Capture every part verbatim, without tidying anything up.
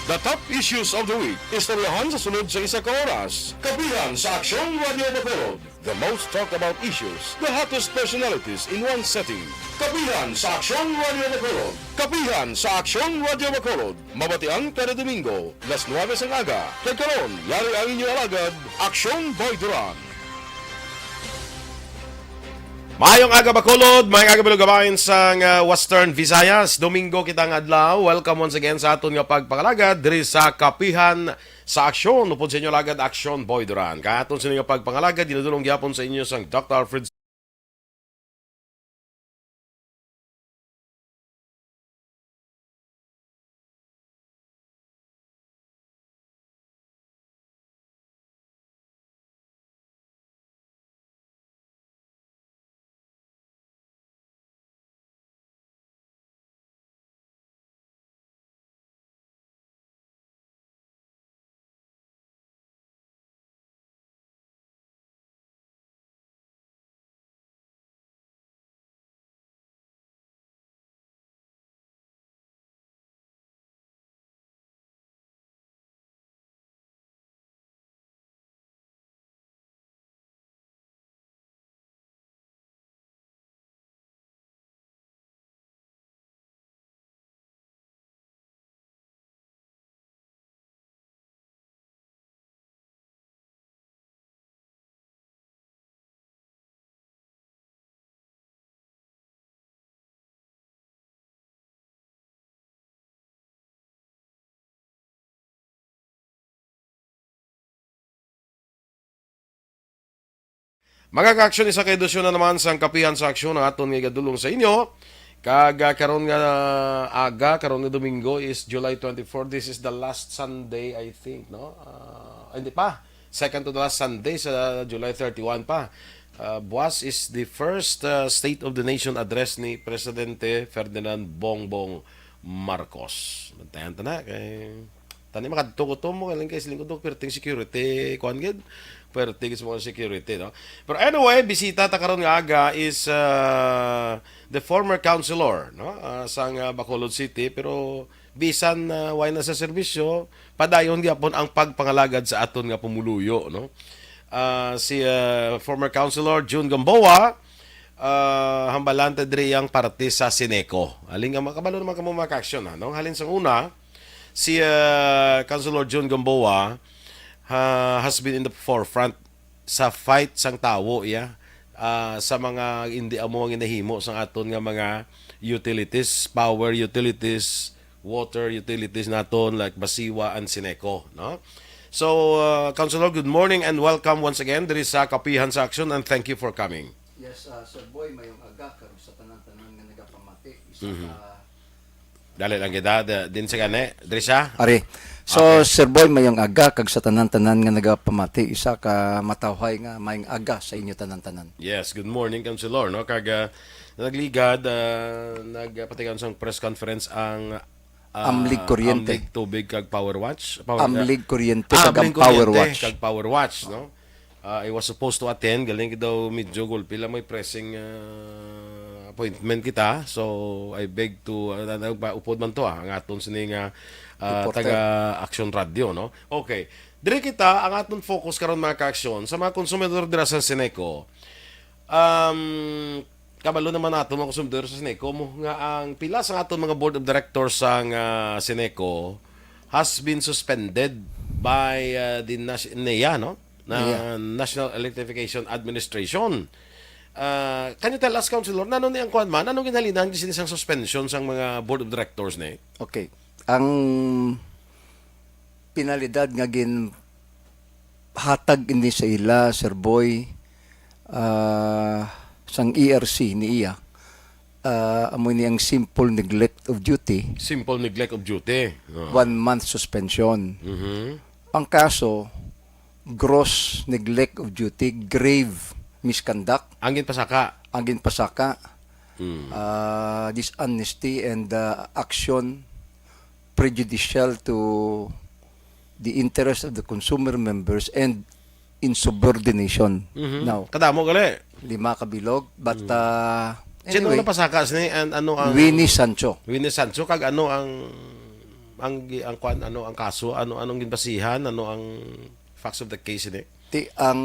The top issues of the week. Istoryahan sa sunod sa isa ka oras. Kapihan sa Aksyon Radio Bacolod. The most talked about issues, the hottest personalities in one setting. Kapihan sa Aksyon Radio Bacolod. Kapihan sa Aksyon Radio Bacolod. Mabatian kada Domingo, las nuwebe sang aga. Kag karon, yari ang inyo alagad, Aksyon Boy Duran. Maayong aga, Bacolod. Maayong aga, Balugabayan sang, ah, Western Visayas. Domingo kita nga adlaw. Welcome once again sa aton nga pagpangalagad diri sa Kapihan sa Aksyon. Upod sa inyo alagad, Aksyon Boy Duran. Kag aton sini nga pagpangalagad, ginadulong gyapon sa inyo sang Doctor Alfred. Mga ka-aksyon, isa ka edisyon na naman sang Kapihan sa Aksyon ang aton nga igadulong sa inyo. Kag, ah, karon nga aga, karon nga Domingo is July twenty-four. This is the last Sunday, I think, no? Ah, hindi pa. Second to the last Sunday sa July thirty-one pa. Ah, buwas is the first, ah, State of the Nation Address ni Presidente Ferdinand Bongbong Marcos. Bantayan ta na kay tani makadto ko to mo, kailan kay siling ko to, perting security, kuan gid. Perting sa mga security, no? Pero anyway, bisita ta karon nga aga is, ah, the former councilor, no? Ah, sang, ah, Bacolod City, pero bisan, ah, way na sa serbisyo, padayon gyapon ang pagpangalagad sa aton nga pumuluyo, no? Ah, si, ah, former councilor Jun Gamboa, ah, hambalan ta diri ang parte sa Sineco. Halin nga, makabalo naman kamo, mga ka-aksyon, ha, no? Halin sang una, si, ah, Councilor Jun Gamboa, ah, has been in the forefront sa fight sang tawo, iya, ah, sa mga hindi amo ang ginahimo sang aton nga mga utilities, power utilities, water utilities naton like Basiwa and Sineco, no? So, uh, Councilor, good morning and welcome once again diri sa Kapihan sa Aksyon, and thank you for coming. Yes, uh, Sir Boy, mayong aga kag sa tanan-tanan nga nagapamati. Isa Mhm. ka Dali lang kita, da- din sa gani, diri siya. Ari. So, Okay. Sir Boy, mayong aga kag sa tanan-tanan nga nagapamati, isa ka matawhay nga mayong aga sa inyo tanan-tanan. Yes, good morning, Councilor, no? Kag, uh, nagligad, uh, nagpatigayon sang press conference ang, ah, Amlig Kuryente. Amlig Tubig kag Power Watch. Power, Amlig Kuryente ah, kag ang Amlig Power Kuryente Watch. Kag Power Watch, no? Ah, I was supposed to attend, galing daw medyo gulpi lang may pressing, ah, appointment kita. So, I beg to, ah, na- na- upod man to, ah, ang aton sini nga, ah, Reporter. Taga Aksyon Radio, no? Okay. Diri kita, ang aton focus karon, mga ka-aksyon, sa mga konsumidor dira sa Sineco. Um, kabalo naman nato, mga konsumidor sa Sineco, mo nga ang pila sa aton mga board of directors sa nga Sineco has been suspended by, uh, the nas- NEA, no? Na Yeah. National Electrification Administration. Uh, can you tell us, Councilor, nano ni ang kuan man? Anong ginhalinan sini sang suspension sang mga board of directors ni? Okay. Ang penalidad nga ginhatag ini sa ila, Sir Boy, ah, sang E R C ni iya, ah, amo ni ang simple neglect of duty. Simple neglect of duty. Oh. One month suspension. Mhm. Ang kaso, gross neglect of duty, grave misconduct. Ang ginpasaka. Ang ginpasaka. Mm. Ah, dishonesty and, ah, action prejudicial to the interest of the consumer members and insubordination. Mhm. Now, Kadamo gali. Lima ka bilog, but, Mm. ah, Sino anyway, ang napasaka sini and ano ang Winnie Sancho. Winnie Sancho, kag ano ang ang gi-, ang kwan, ano ang kaso, ano, anong ginbasihan, ano ang facts of the case ini? Ti ang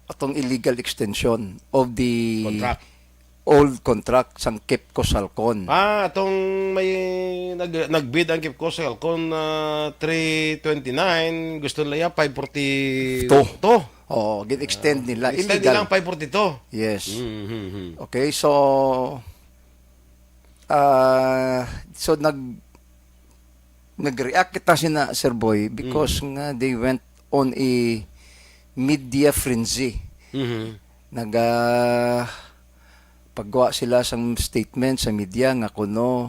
atong illegal extension of the Contract. old contract sang Kepco Salcon. Ah, atong may nag nagbid ang Kepco Salcon, ah, three twenty-nine, gusto nila ya five forty-two. Oo, gin-extend nila. Extend Illegal. Nilang five forty-two. Yes. Mhm. Okay, so ah so nag nag-react kita sina Sir Boy because nga they went on a media frenzy. Mhm. Naga pagwa sila sang statement sa media nga kuno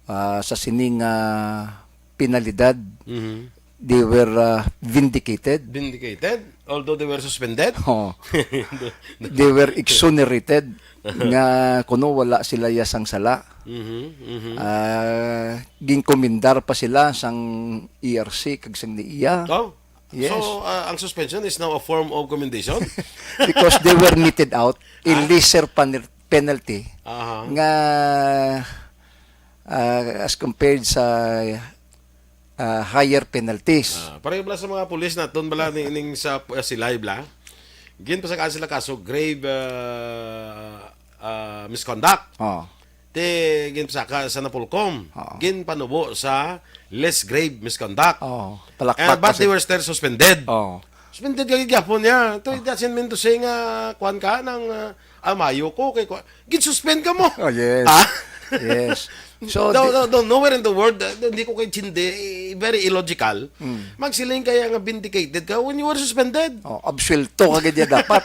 ah, sa sining ah, penalidad Mhm. they were ah, vindicated. Vindicated, although they were suspended. Oh, they were exonerated nga kuno wala sila ya sang sala. Mhm. Mhm. Ah, ginkomendar pa sila sang E R C kag sang D E A. Oh. Yes. So, ah, ang suspension is now a form of commendation? Because they were meted out a lesser pan- penalty Aha. nga ah, as compared sa ah, higher penalties. Ah, pareho bala sa mga pulis naton bala ni ning sa uh, silay bala. Ginpasakaan sila kaso grave ah, ah, misconduct. Oh. Ti ginpasaka sa Napolcom. Oo. Ginpanubo sa less grave misconduct. Oh, And, palakpak pa but they sa- were still suspended. Oh. Suspended ka gihapon niya. So, it doesn't mean to say nga kuan ka nang ah, amayo ko kay kuan. Gin-suspend ka mo. Oh, yes. Ah? Yes. So, no, di- no, no, nowhere in the world, uh, hindi ko kay Chinde, eh, very illogical. Magsiling kaya nga vindicated ka when you were suspended. Oh, absuelto ka gid ya dapat.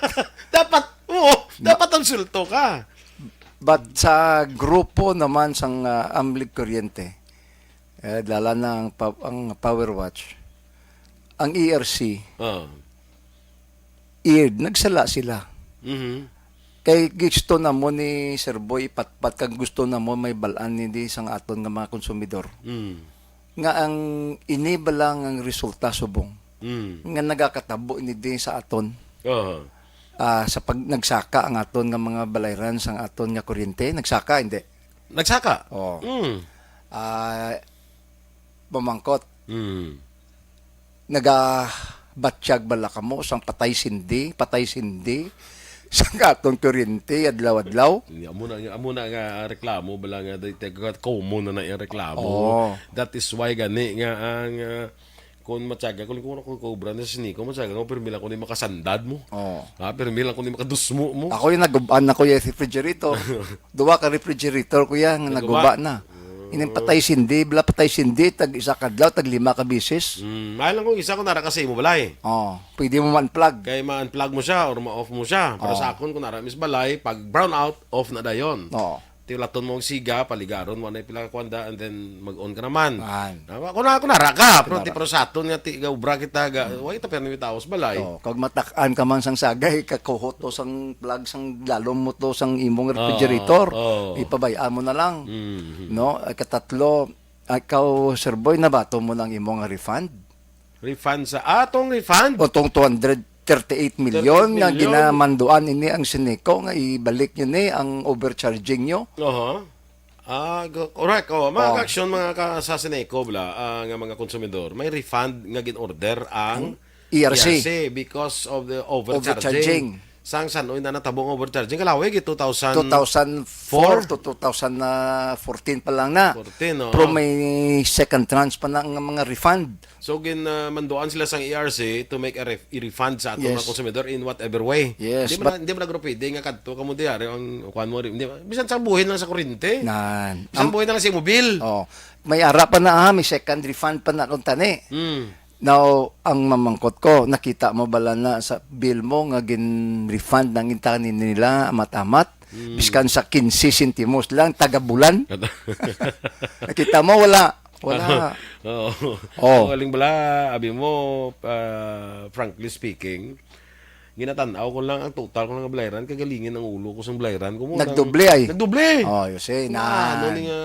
Dapat, oo, dapat absuelto ka. But sa grupo naman sang ah, Amlig Kuryente, eh, dala na ang, pa- ang Power Watch, ang E R C, Oh. eared, nagsala sila. Mhm. Kay gusto na mo ni Sir Boy ipatpat kag gusto na mo may balaan ni di sang aton nga mga konsumidor. Mm. Nga ang ini ba lang ang resulta subong Mm. nga nagakatabo ni di sa aton Oh. ah, sa pag nagsaka ang aton nga mga balayran sang aton nga kuryente, nagsaka hindi. Nagsaka? Oh. Mm. Ah, mamangkot, Mm. nagabatyag bala kamo sang patay sindi, patay sindi sang aton kuryente adlaw-adlaw? Hindi, amo na nga, amo na nga reklamo bala nga day tag common na na yung reklamo. Oo. That is why gani nga ang ah, kung matyaga ko lang kung ako cobra na sa Nico, matyaga ko pirmi lang ko ni makasandad mo. Oh. Ha, pirmi lang ko ni makadusmo mo. Ako yung naguban na ko yung refrigerator. Duwa ka refrigerator ko yan, nga Naguba? naguba na. Ining patay sindi, bala patay sindi, tag isa kadlaw, tag lima ka bisis. Mm, mahal lang kung isa ko nara ka sa imo balay. Oh, pwede mo ma-unplug. Kay ma-unplug mo siya or ma-off mo siya. Pero Oo. Sa akon, kung nara mis balay, pag brown out, off na dayon. Oo. Tiulaton mo ang siga, paligaron mo na pila ka kwanda, and then mag-on ka naman. An. Ah, Ako na, ako nara ka. Pero Nara. Di pero sa aton nga, ti, gaubra kita, ga, wa kita pero ni taos balay. Oh, kag matak-an ka man sang sagay, kakuhot to sang plug, sang lalom mo to sang imong refrigerator. Oo. Ipabay-an mo na lang. Mm. No? Ay, katatlo, ikaw, Sir Boy, nabato mo ng imong refund? Refund sa atong refund? O tong two hundred thirty-eight million nga Thirty-eight million. Ginamanduan ini ang Sineco nga ibalik nyo ni ang overcharging nyo? Oho. Ah, go- correct. Oh, mga Oh. Ka-Aksyon, mga ka sa Sineco bla, ah, nga mga konsumidor, may refund nga gin-order ang E R C. E R C because of the overcharging. Overcharging. Sang san-oy na natabo ang overcharging? Kalawi, two thousand two thousand four to two thousand fourteen pa lang na. Fourteen, no? Pero may second tranche pa na nga mga refund. So, gin, ah, manduan sila sang E R C to make a ref- i-refund sa aton Yes. mga konsumidor in whatever way. Yes, Di man, di man nagro pwede nga kadto kamo diari ang kuan mo, di, bisan sa buhin lang sa kuryente. Nan. Bisan Am- buhin lang sa imo bill. Oh, may ara pa na ha, may second refund pa na kung tani. Hmm. Now, ang mamangkot ko, nakita mo bala na sa bill mo nga gin-refund ng intani nila amat-amat? Biskan sa quince centimos lang, taga bulan. Nakita mo, wala. Wala. Oo. Oh. Ang galing bala, abi mo, ah, frankly speaking, ginatan-aw ko lang ang total ko nga balayran, kagalingin ang ulo ko sang balayran ko mo. Nagdoble ay. Nagdoble. Oh, you see, Na, ano na. ni nga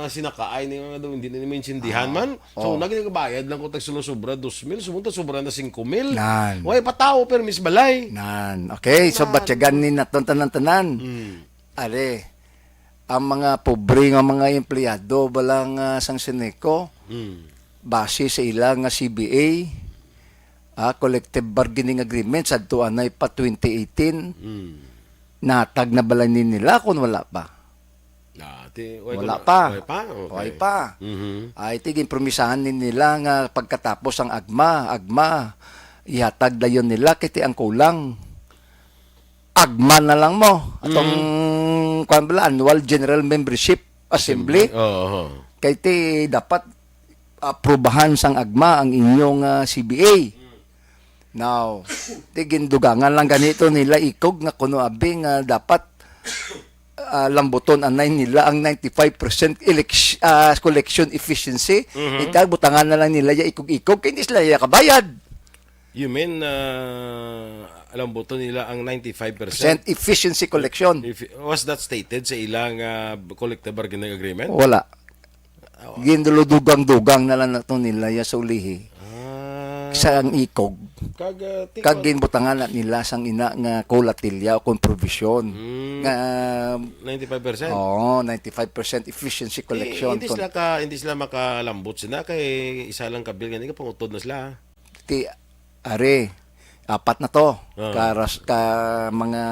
sinakaay ni nga daw hindi na maintindihan man. So, Oh. naging bayad lang ko tag sulo sobra dos mil, sumunta sobra na singko mil. Nan. Way pa tao, permis balay. Nan. Okay, so Nan. Batyagan ni naton tanan-tanan. Mm. Are, ang mga pobre nga mga empleyado bala nga sang Ceneco, Mm. base sa ila nga C B A, ah, collective bargaining agreement sadto anay pa twenty eighteen, Mm. natag na bala ni nila kung wala pa? Ah, ti-, way Wala ko na-, pa. way pa? Okay. Way pa. Mhm. Ay, ti ginpromisahan ni nila nga pagkatapos ang agma, agma, ihatag dayon nila kay ti ang kulang. Agma na lang mo. Atong, Mm. kuwan bala, annual general membership assembly. Oo, oo. Kay ti dapat aprubahan sang agma ang inyong, ah, C B A. Now, ti gindugangan lang ganito nila ikog nga kuno abi nga dapat, ah, lambuton anay nila ang ninety-five percent elec-, ah, collection efficiency. Mhm. Ita, butangan na lang nila ya ikog-ikog kay hindi sila ya kabayad. You mean, ah, lambuton nila ang ninety-five percent? Percent efficiency collection. If, was that stated sa ilang, ah, collective bargaining agreement? Wala. Oh. Gindulo-dugang-dugang na lang nato nila ya sa ulihi. Ah. Sa ang ikog. Kag, ah, ti-, Kag ginbutangan na nila sang ina nga kulatilya o kon provision. Mm. Nga Ninety-five percent? Oo, ninety-five percent efficiency Ti-, collection. Hindi Kon sila ka, hindi sila makalambot sila kay isa lang ka bill, gani ka pangutod na sila. Ti, are, apat na to. Ah. Ka ras-, ka mga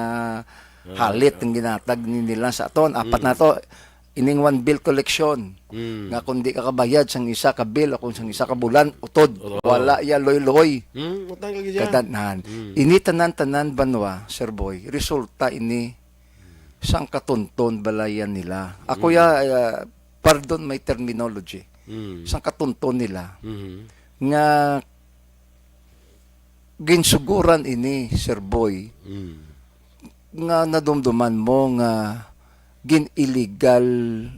Ah. halit ang ginatag ni nila sa aton. Apat Mm. na to. Ining one bill collection. Mm. Nga kung di ka kabayad sang isa ka bill o kung sang isa ka bulan, utod. Oo. Wala ya loy-loy. Mm, utang ka gid siya. Katanan. Mm. Ini tanan-tanan banwa, Sir Boy, resulta ini sang katunton balayan nila. Ako Mm. ya, ah, pardon my terminology. Mm. Sang katunton nila. Mm. Nga ginsuguran ini, Sir Boy, Mm. nga nadumduman mo nga gin-illegal,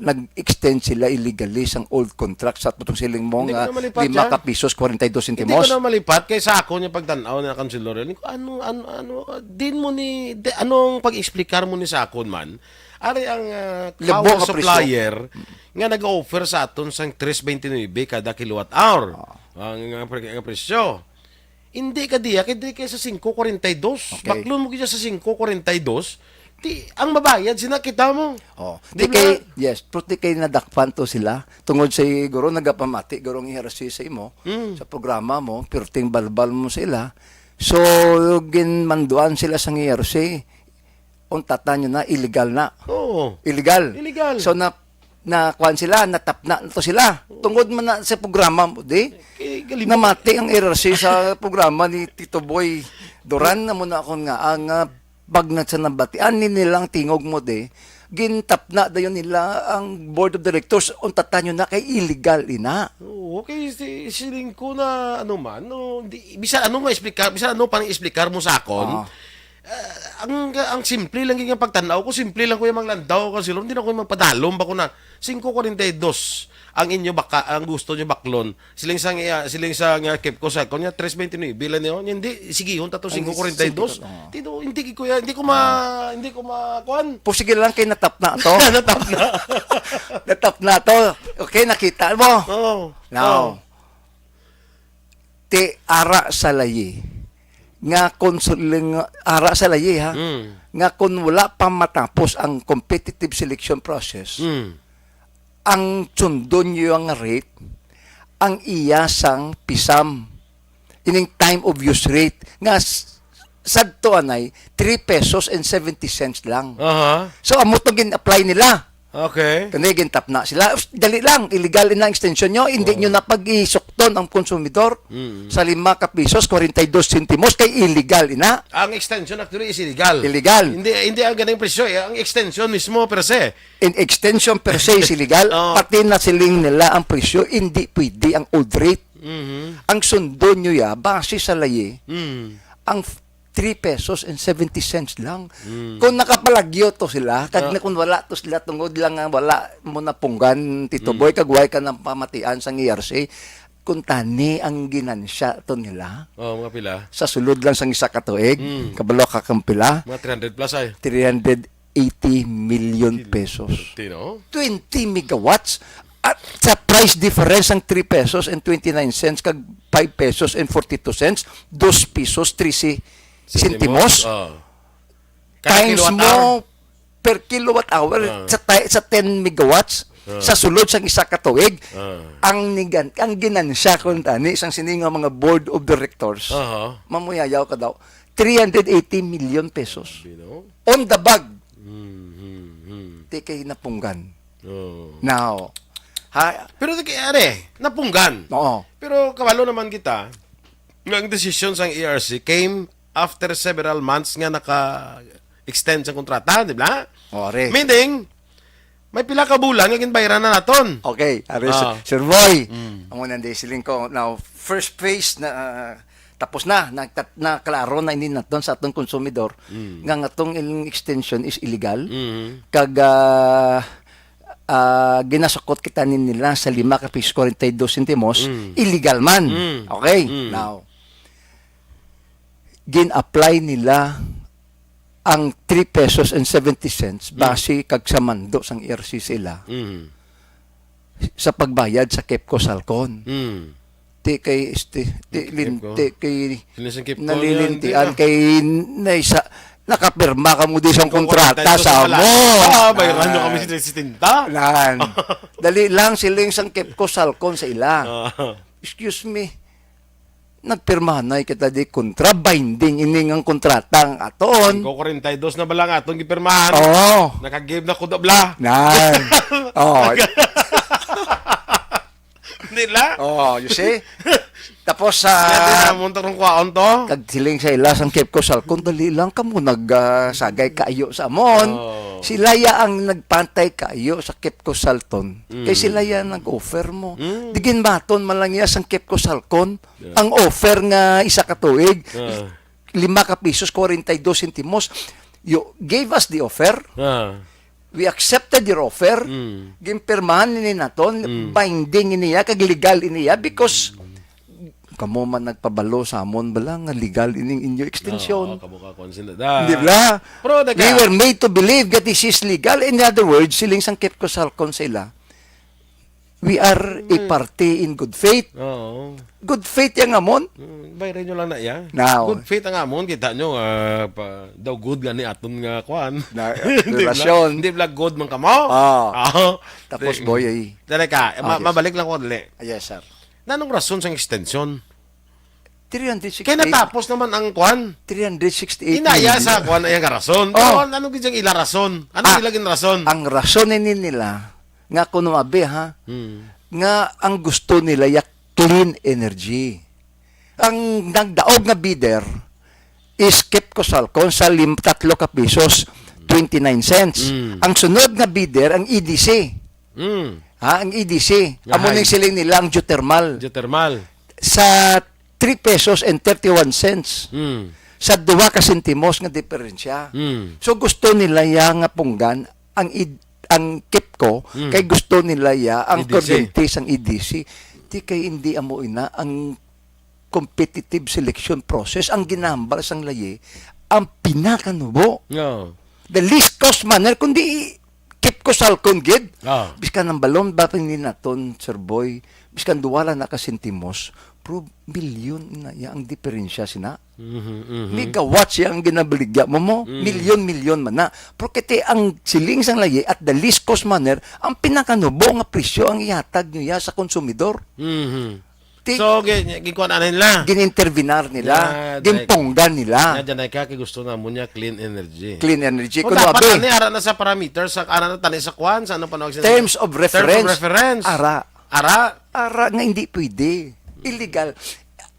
nag-extend sila illegally sang old contract sa putong siling mo Hindi nga ko na malipat lima yan. ka pisos, kwarenta y dos Hindi sentimos. ko na malipat kay sa akon yung pagtanaw na Councilor. Ano, ano, ano, din mo ni, di, anong pag-explicar mo ni sa akon man? Ari ang, ah, Labo power ka presyo. supplier nga nag-offer sa aton sang tres twenty-nine kada kilowatt hour. Ah. Ang, ang pre-, ang presyo. Hindi ka diya, kay di kay sa singko kwarenta y dos. Okay. Baklon mo kita sa singko kwarenta y dos. Ti, ang mabayad, sina kita mo. Oh, Di di kay, ba? yes, pero di kay nadakpan to sila. Tungod sa siguro nagapamati, guro ang E R C sa imo, Mm. sa programa mo, pirting balbal mo sila. So, ginmanduan sila sa E R C. Untatan nyo na, illegal na. Oo. Illegal. Illegal. So, na, na, kuwan sila, natapna na to sila. Tungod man na sa programa mo, di? Eh, galing mo. Namati ang E R C sa programa ni Tito Boy Duran, na mo na akong nga, ang, ah, pag na sa nabatian ni nilang tingog mo, di, gintapna dayon nila ang board of directors, untatan nyo na kay illegal ina. Oo, okay, si, siling ko na, ano man, no, di, bisan ano nga explicar, bisan ano pang explicar mo sa akon, Ah. Ah, ang, ang simple lang yung pagtanaw ko, simple lang ko yung manglandaw, kasi hindi na ko magpadalom ba ko na singko kwarenta y dos ang inyo baka, ang gusto nyo baklon. Siling sa nga, siling sa nga kep ko sa kanya, tres twenty-nine, bilan niyo, hindi, sige, yun, tato, Ay, singko kwarenta y dos. sige, oo. Tito, hindi ko ya, hindi ko ma, hindi ko ma, kuan. Pusige lang kay natap na to. Natap na. Natap na to. Okay, nakita mo? Oo. Now, Oo. ti ara sa layi nga konsuling, ara sa layi, ha, Mm. nga kung wala pa matapos ang competitive selection process, Mm. ang sundon niyo ang rate, ang iya sang pisam, ining time of use rate, nga s-, sadto anay, three pesos and seventy cents lang. Aha. So, amo tong gin-apply nila. Okay. Kani gintapna sila. Us, dali lang, illegal ina ang extension nyo. Hindi Oo. nyo na pag-isukton ang konsumidor Mm. sa lima ka pisos, kwarenta y dos sentimos, kay illegal ina. Ang extension actually is illegal. Illegal. Hindi, hindi ang ganang presyo eh. Ang extension mismo per se. In extension per se is illegal. Oo. Pati na siling nila ang presyo, hindi pwede ang old rate. Mhm. Ang sundo nyo ya, base sa layi, Mm. ang f-, three pesos and seventy cents lang. Mm. Kung nakapalagyo to sila, kag Ah. na kung wala to sila, tungod lang nga wala mo napunggan, Tito Mm. Boy, kag way ka nang pamatian sang E R C, kung tani ang ginansya to nila, Oh, mga pila? sa sulod lang sang isa ka tuig, Mm. kabalo ka kung pila? Mga three hundred plus ay. Three hundred eighty million pesos. Tino? Twenty megawatts. At sa price difference ang three pesos and twenty-nine cents kag five pesos and forty-two cents, dos pisos trese sentimos. Oh. Kada Times kilowatt mo, hour? per kilowatt hour Ah. sa ti- sa ten megawatts Ah. sa sulod sang isa ka tuig. Ah. Ang nigan ang ginansya kuno tani sang sini nga mga board of directors, Aha. mamuyayaw ka daw, three hundred eighty million pesos. You know? On the bag. Hmm, hmm, hmm. Di kay napunggan. Oh. Now, ha, Pero di kay are, napunggan. Oo. Pero kabalo naman kita nga ang desisyon sang E R C came after several months nga naka-extend sa kontrata, di ba? Ore. Meaning, may pila ka bulan nga ginbayran na naton. Okay, are, Ah. Sir Boy. Mm. Amo nang di siling ko. Now, first phase na, ah, tapos na, nagtat- na klaro na ini naton sa atong konsumidor Mm. nga nga tong ilang extension is illegal. Mm. Kag ah, ah, ginasukot kita ni nila sa lima ka piso kwarenta y dos sentimos, Mm. illegal man. Mm. Okay, Mm. now, gin-apply nila ang three pesos and seventy cents Mm. base kag sa mando sang E R C sila Mm. sa pagbayad sa KEPCO Salcon. Mm. Ti kay, este, ti, Ti lin, KEPCO. ti kay Sino sang KEPCO nalilintian niya? Kay naisa, nakapirma ka mo di sang Ikaw, kontrata kwarenta y dos sa na lang. amo. Ah, bayran nyo kami Nan. sa sesenta. Nan. Dali lang siling sang KEPCO Salcon sa ila. Ah. Excuse me. Nagpirmahanay kita di kontra binding ini nga kontrata ang aton. Ikaw, kwarenta y dos na ba lang atong gipirmahan? Oo. Naka-give na ko da bla. Nan. Oh. Hindi la? Oh, you see? Tapos sa Kaya di na mo tarong kwaon to? Kag siling sa ila sang KEPCO Salcon, dali lang kamo nag ah, sagay kaayo sa amon. Oh. Sila ya ang nagpantay kaayo sa KEPCO Salcon. Kay Mm. sila ya nag-offer mo. Mm. Di ginbaton man lang iya sang KEPCO Salcon Yeah. ang offer nga isa ka tuig, Ah. lima ka pisos, kwarenta y dos sentimos. You gave us the offer. Ah. We accepted your offer. Mm. Ginpirmahan ini naton, Mm. binding ini ya, kag legal ini ya, because kamo man nagpabalo sa amon bala nga legal ining inyo extension. Oo, kabuka, kung sino da. Di ba? Pero, teka. We were made to believe that this is legal. In other words, siling sang KEPCO Salcon sa ila, we are a Mm. party in good faith. Oo. Good faith yang amon. Mm, bayran nyo lang na iya. Now. Good faith ang amon, kita nyo, ah, pa, daw good gani aton nga kwan. Na, Hindi bla-, relasyon. hindi bla good man kamo. Ah. Ah. Tapos, Di- boy, ay, Dali ka, ma- yes. Mabalik lang ko dali. Ah, yes, sir. Nanong rason sang extension? Three hundred sixty-eight. Kaya natapos naman ang kwan. Three hundred sixty-eight Inaya million. Sa kwan ay ang rason. Oh. Pero ano gid ang ila rason? Ano Ah. Ila gin rason? Ang rason ini nila, nga kuno abi, ha, Hmm. nga ang gusto nila ya clean energy. Ang nagdaog nga bidder is KEPCO Salcon sa lim, tatlo ka pisos, twenty-nine cents. Mm. Ang sunod nga bidder, ang E D C. Hmm. Ha, ang E D C. Amo Ahay. Ning siling nila ang geothermal. Geothermal. Sa three pesos and thirty-one cents. Hmm. Sa duha ka sentimos nga diferensya. Hmm. So gusto nila ya nga punggan ang id, ang KEPCO, Mm. kay gusto nila ya ang E D C. kuryente sang E D C. Di kay hindi amo ina ang competitive selection process ang ginahambal sang layi ang pinakanubo. No. The least cost manner, kundi KEPCO Salcon gid. Ah. Biskan ang balon ba ni naton, Sir Boy, biskan duwala na ka sentimos, pero milyon na ya ang diferensya sina. Mhm, mhm. Megawatts ya ang ginabaligya mo mo. Mm. Milyon-milyon man na. Pero kiti ang siling sang layi at the least cost manner, ang pinakanubo nga presyo ang ihatag nyo ya sa konsumidor. Mhm. Ti- So, gi- gi- gikuan anay nila. Ginintervenar nila, Yeah, gimpunggan nila. Nga dyan ay ka, kay gusto na mo niya clean energy. Clean energy. Kung Kuno dapat abi, ani, ara na sa parameters, sa, ara na tani sa kwan, sa ano pa nawag sila? Terms of Terms reference. of reference. Ara. Ara. Ara nga hindi pwede. Illegal.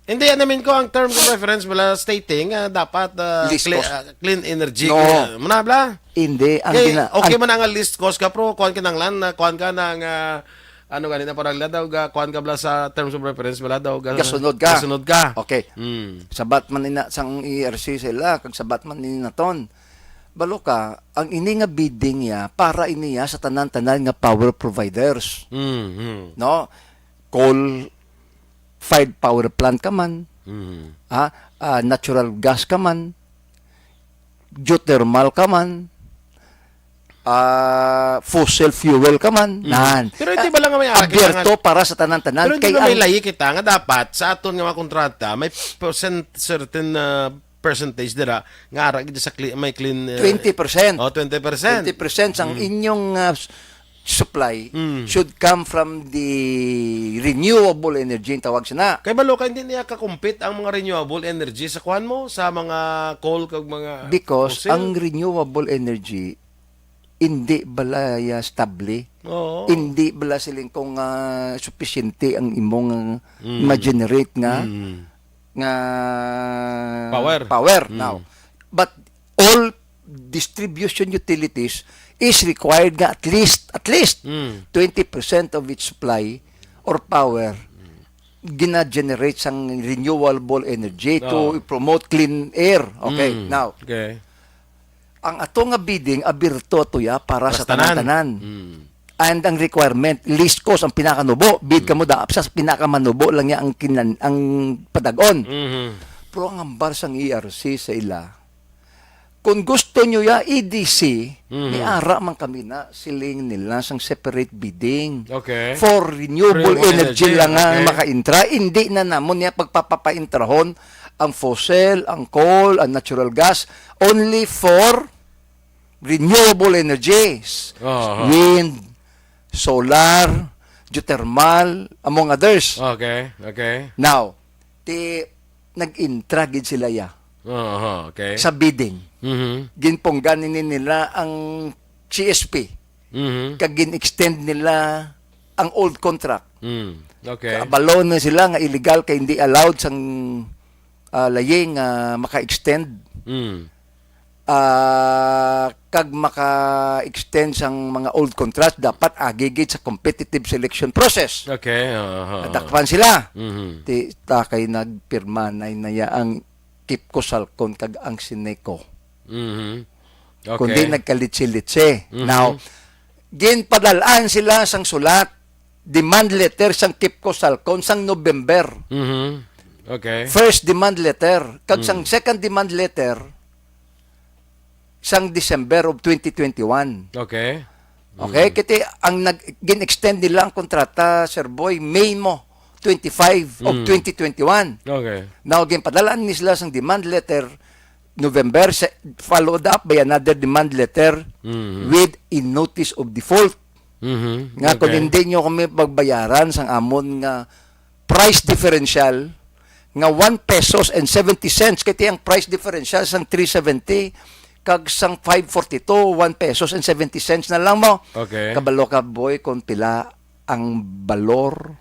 Hindi, ano mean ko, ang terms of reference bala stating, ah, dapat ah, Least cle- cost. ah, clean energy. No. Kaya, muna bla? Hindi. Ang Okay, gina- okay ang- man ang least cost ka, pero kuan kinanglan na, kuan ka na nga, ano gani na parang daw, ga, kuan ka bala sa terms of reference bala daw, ga, Gasunod ka. Gasunod ka. Okay. Mm. Sabat man ina sang E R C sila, kag sabat man ni naton. Balo ka, ang ini nga bidding ya, para ini ya sa tanan-tanan nga power providers. Mm, mm. No? Coal-fired power plant ka man, Mm. ha? Ah, natural gas ka man, geothermal ka man, ah, fossil fuel ka man, nan. Pero hindi ba lang may ara Abierto kailangan para sa tanan-tanan. Pero hindi Kay ba may ang layi kita nga dapat sa aton nga mga kontrata, may percent, certain ah, percentage dira nga ara gid sa clean, may clean, uh, twenty percent. Oh, twenty percent. Twenty percent sang inyong, uh, s-, supply should come from the renewable energy, ang tawag sina. Kay balo ka, hindi niya ka-compete ang mga renewable energy sa kuwan mo, sa mga coal kag mga Because fossil. Ang renewable energy, hindi bala ya stable. Oo. Hindi bala siling kung, ah, supisyente ang imong, ah, Mm. ma-generate nga, Mm. nga Power. power. Mm. Now, but all distribution utilities is required nga at least, at least Mm. twenty percent of its supply or power gina-generate sang renewable energy to Oo. promote clean air. Okay, Mm. now, Okay. ang ato nga bidding, abierto to ya para sa Basta tanan. tanan-tanan. Mm. And ang requirement, least cost ang pinakanubo. Bid Mm. kamo da sa pinakamanubo lang niya ang kinan-, ang padag-on. Mhm. Pero ang hambar sang E R C sa ila, kung gusto nyo ya E D C, Mhm. may ara man kami na siling nila sang separate bidding. Okay. For renewable Renewable energy energy, lang ang okay. makaintra. Hindi na namon niya pagpapapaintrahon ang fossil, ang coal, ang natural gas. Only for renewable energies. Aha. Wind, solar, geothermal, among others. Okay, okay. Now, ti nag-intra gid sila ya Aha, okay. sa bidding. Mhm. Ginpunggan ini nila ang C S P. Mhm. Kag gin-extend nila ang old contract. Mm, okay. Kabalo na sila nga illegal kay hindi allowed sang, ah, laying, ah, maka-extend. Mm. Ah, kag maka-extend sang mga old contracts, dapat agi gid sa competitive selection process. Okay, aha, aha. Nadakpan sila. Mhm. Ti, ta kay nagpirma na, na ya ang Kipco Salcon kag ang Sineco. Mhm. Kundi Okay. nagkalitse-litse. Mhm. Now, ginpadal-an sila sang sulat, demand letter sang Kipco Salcon sang November. Mhm. Okay. First demand letter. Kag sang Mm. second demand letter, sang December of twenty twenty-one. Okay. Okay, Mm. kiti ang nag-, gin-extend nila ang kontrata, Sir Boy, May mo, twenty-five of Mm. twenty twenty-one. Okay. Now, ginpadala ni sila sang demand letter, November, sa, followed up by another demand letter Mm. with a notice of default. Mhm. Nga kung Okay. hindi nyo kami pagbayaran sang amon nga price differential nga one pesos and seventy cents, kay ti ang price differential sang three seventy kag sang five forty-two, one pesos and seventy cents na lang mo. Okay. Kabalo ka, boy, kung pila ang balor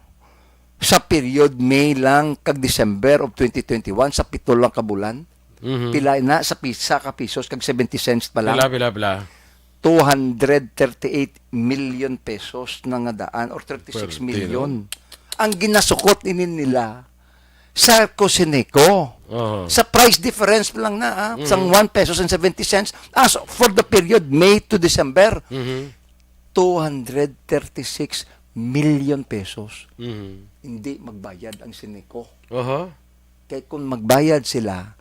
sa period May lang kag December of twenty twenty-one, sa pito lang ka bulan? Mhm. Pila na sa pisa ka pesos kag seventy cents pa lang? Pila, pila, pila? Two hundred thirty-eight million pesos na nga daan or thirty-six million. Pwerte, no? Ang ginasukot ini nila sa Cosineco. Aha. Sa price difference pa lang na, ah, Mhm. sang one pesos and seventy cents as for the period May to December, Mhm. two hundred thirty-six million pesos. Mhm. Hindi magbayad ang Sineco. Aha. Kay kung magbayad sila,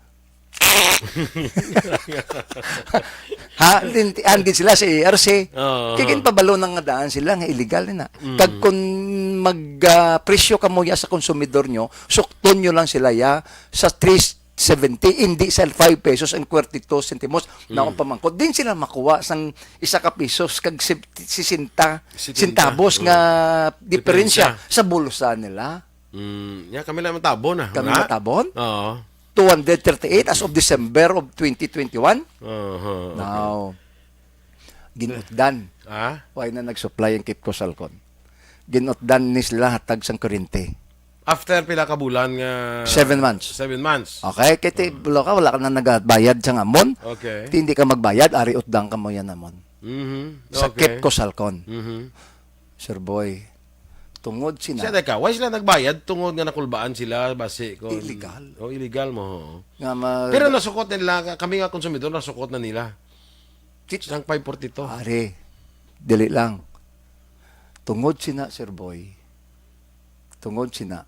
ha, lintian gid sila sa E R C. Oo, Kay oo. ginpabalo na nga daan sila nga illegal na. Mm. Kag kung mag, ah, presyo kamo ya sa konsumidor nyo, sukton nyo lang sila ya sa three seventy, hindi sa five pesos and forty-two centimos. Na Mm. akong pamangkot, din sila makuha sang isa ka pisos kag sib-, sisenta Sisenta. centavos nga Mm. diferensya Diferensya. sa bulsa nila. Mm, ya, kami lang matabon, ah. Kami Nga? matabon? Oo. Two hundred thirty-eight as of December of twenty twenty-one. Aha, okay. Now, ginutdan. Ah? Why na nag-supply ang Kipco Salcon? Ginutdan ni sila hatag sang kuryente. After pila ka bulan nga Seven months. Seven months. Okay, kay ti, Ah. wala ka, wala ka na nagabayad sang amon. Okay. Ti, hindi ka magbayad, ari utdan ka mo yan amon. Mhm. Sa Okay. Kipco Salcon. Mhm. Sir Boy, tungod sina Siya, teka, why sila nagbayad? Tungod nga nakulbaan sila, basi ko. Illegal. Oh, illegal mo, oo. Nga ma- Pero nasukot nila, kami nga konsumidor, nasukot na nila. Kit- Sang five forty-two. Are, dili lang. Tungod sina, Sir Boy. Tungod sina.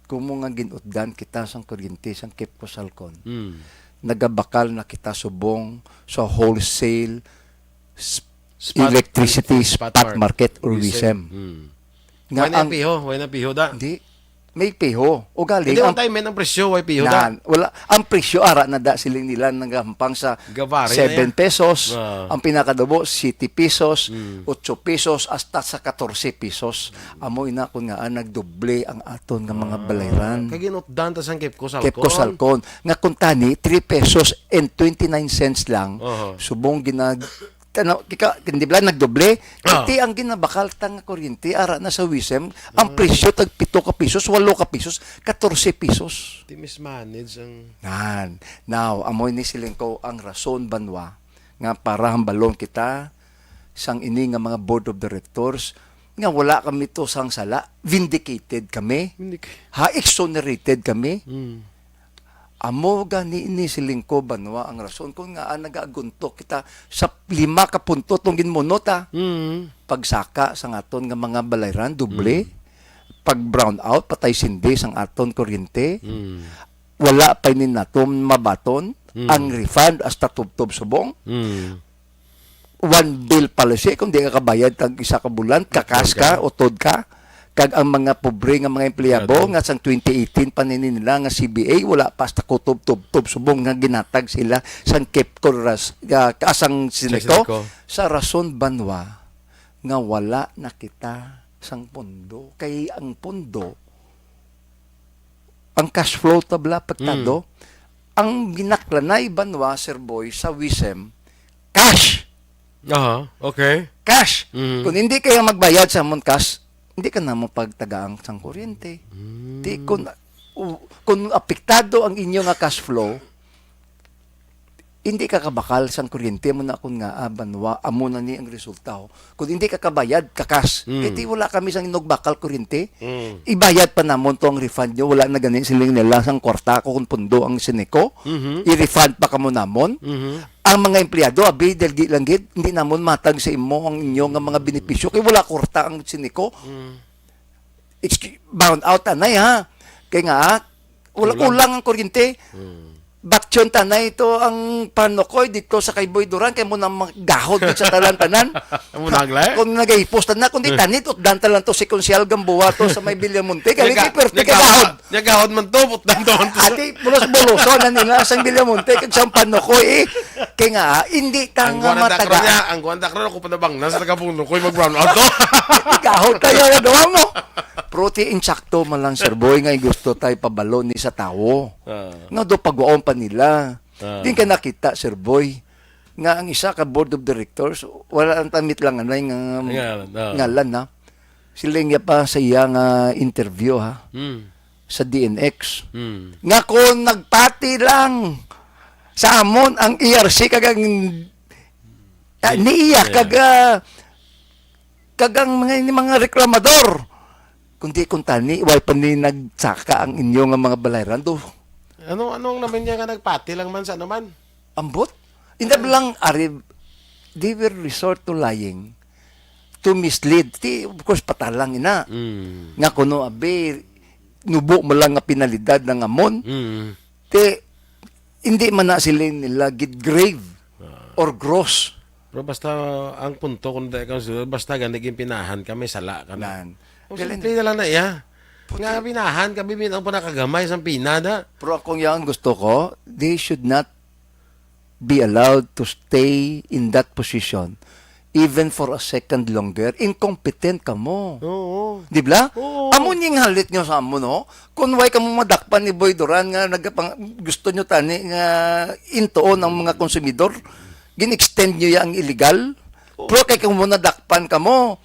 Kumo nga ginutdan kita sang kuryente sang Kipco Salcon. Mm. Nagabakal na kita subong sa wholesale s-, Spot, electricity spot spot market. market or WISM. WISM. Mm. Nga Why na ang piho? Why na piho da? Hindi. may piho. Ugaling, Hindi, ang, one time, men, ang presyo, way piho da. Nan, wala. Ang presyo, ara na da, siling nila, nagahampang sa Gavari na seven yan. pesos, Ah. ang pinakadubo, siyete pesos, Mm. otso pesos, hasta sa katorse pesos. Amo ina, kun nga, ah, nagdoble ang aton nga mga Ah, balayran. Kay ginutdan ta sang Kepco Salcon. Kepco Salcon. Nga kun tani, three pesos and twenty-nine cents lang, Aha. subong ginag-, tanaw, kika, hindi ba, nagdoble? Ah. Iti ang ginabakal ta nga kuryente, ara na sa WISM, ang Mm. presyo tag pito ka pisos, walo ka pisos, katorse pisos. Ti mismanage ang Nan. Now, amo ini siling ko ang rason, banwa, nga para hambalon kita sang ini nga mga board of directors nga wala kami to sang sala, vindicated kami, Vindic- ha, exonerated kami. Mm. Amo gani ini siling ko, banwa, ang rason kung nga, ah, nagaagunto kita sa lima ka punto tong ginmunot, ah. Mm. Pagsaka sa aton nga mga balayran, doble. Mm. Pag brown out, patay sindi sang aton kuryente. Mm. Wala pa ini naton mabaton Mm. ang refund hasta tubtob subong. Mm. One bill policy, kung di ka kabayad tag isa ka bulan, kakas ka, Kakas ka. utod ka. Kag ang mga pobre nga mga empleyado Empleyado. nga sang twenty eighteen pa nini nila nga C B A, wala pa hasta kutob tubtob subong nga ginatag sila sang Kepco ras-, ah, ka-, sang Sa Sineco. Sineco. Sa rason, banwa, nga wala na kita sang pondo. Kay ang pondo, ang cash flow, tabla, apektado. Mm. Ang ginaklanay, banwa, Sir Boy, sa WISM, cash. Aha, okay. Cash. Mm. Kung hindi kayo magbayad sa amon cash, hindi ka na mo pagtagaan sang kuryente. Mm. Di, kung, u-, kung apektado ang inyo nga cash flow, hindi ka kabakal sang kuryente mo na, kun nga, ah, banwa, amo na ni ang resulta, oh. Kung hindi ka kabayad, kakas. Mm. Kay ti wala kami sang inugbakal kuryente. Mm. Ibayad pa namon to ang refund nyo. Wala na gani siling nila sang kwarta ko kung pundo ang Sineco. Mhm. I-refund pa kamo namon. Mhm. Ang mga empleyado, abi, dalgi lang gid, hindi namon matag sa imo ang inyo nga mga benepisyo. Kay wala kwarta ang Sineco. Mm. Excuse, brown out, anay, ha? Kay nga, ah, wala Kulang. kulang ang kuryente. Hmm. Batyon tanay ito ang panukoy dito sa kay Boy Duran, kay mo na magahod dito sa tanan-tanan. Amo na ang lahi? Kung nagahipos ta na, kundi tanit, utdan ta lang to si Konsehal Gamboa to sa may Villamonte. Kaya Nyaga-, kay pwerte ka nyagahod. gahod. Nyagahod man to, utdan to man to sa Ati, bulos-buloso na nila sa Villamonte, kag sa panukoy, eh. Kay nga, ah, hindi ta Ang nga guwan ang dakro mataga. niya, ang guwan dakro, ako pa nabangnan sa taga-Puno ko, mag-brown out to. Gahod tayo, ano mo? Protein sakto man lang, Sir Boy, nga gusto tayo pabalo ni sa tawo. Ah. Nga do pagwaon pa nila. Ah. Di ka nakita, Sir Boy, nga ang isa ka board of directors, wala ang tamit lang anay nga Ngalan, ah. ngalan, ha? Sila nga pa sa iya nga interview, ha? Hmm. Sa D N X. Hmm. Nga kung nagpati lang sa amon ang E R C kag ang, ah, Ni-, niya yeah. kag, ah, kag ang mga, ni mga reklamador. Kundi kung tani, way pa ni nagsaka ang inyo nga mga balayran do. Ano, anong naman niya nga nagpati lang man sa ano man? Ambot? Hindi lang, ari, they will resort to lying to mislead. Ti, of course, patalang ina. Mm. Nga kuno, abi, nubo mo lang nga penalidad ng amon. Mm. Ti, hindi man na sila nila gid grave Ah. or gross. Pero basta ang punto, kung dahil ka, basta gani ginpinahan ka, may sala ka na. Nan. O, Galing. simple na lang na iya. Puti. Nga pinahan ka, bibin ang panakagamay sa pinada. Pero akong yang gusto ko, they should not be allowed to stay in that position even for a second longer. Incompetent ka mo. Oo. Di ba? Oo. Amo ning halit nyo sa amo, no? Kung way ka mo madakpan ni Boy Duran nga nagapang-, gusto nyo tani nga intuon ang mga konsumidor, gin-extend nyo ya ang illegal. Oo. Pero kay kung mo nadakpan ka mo,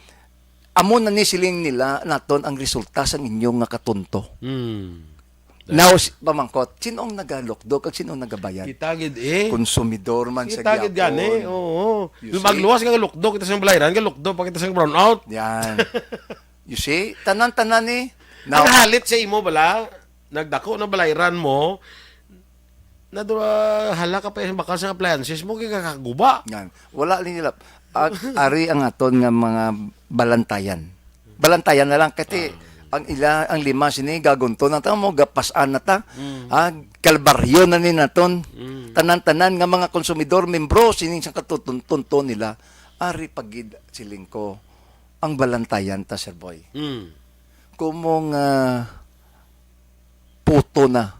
amo na ni siling nila naton ang resulta sang inyo nga katonto. Hmm. Now, s-, pamangkot, sino ang nagalukdo kag sino ang nagabayad? Kita gid eh. Konsumidor man sa Kita gid gani, gyapon. oo. You see? Magluwas ka galukdo, kita sang balayran, galukdo pa kita sang brownout. Yan. You see? Tanan-tanan eh. Now, Ang halit sa imo bala, nagdako na balayran mo, na do, ah, hala ka pa yung bakal sa appliances mo, kay kakaguba. Yan. Wala ni nila. At ari ang aton nga mga balantayan. Balantayan na lang, kati Ah. ang ila, ang lima sini, gagunto na ta mo, gapasan na ta. Mm. Ah, kalbaryo na ni naton. Mm. Tanan-tanan nga mga konsumidor, membro, sining sa katutuntunto nila. Ari pagid, siling ko, ang balantayan ta, Sir Boy. Mm. Kumong, ah, puto na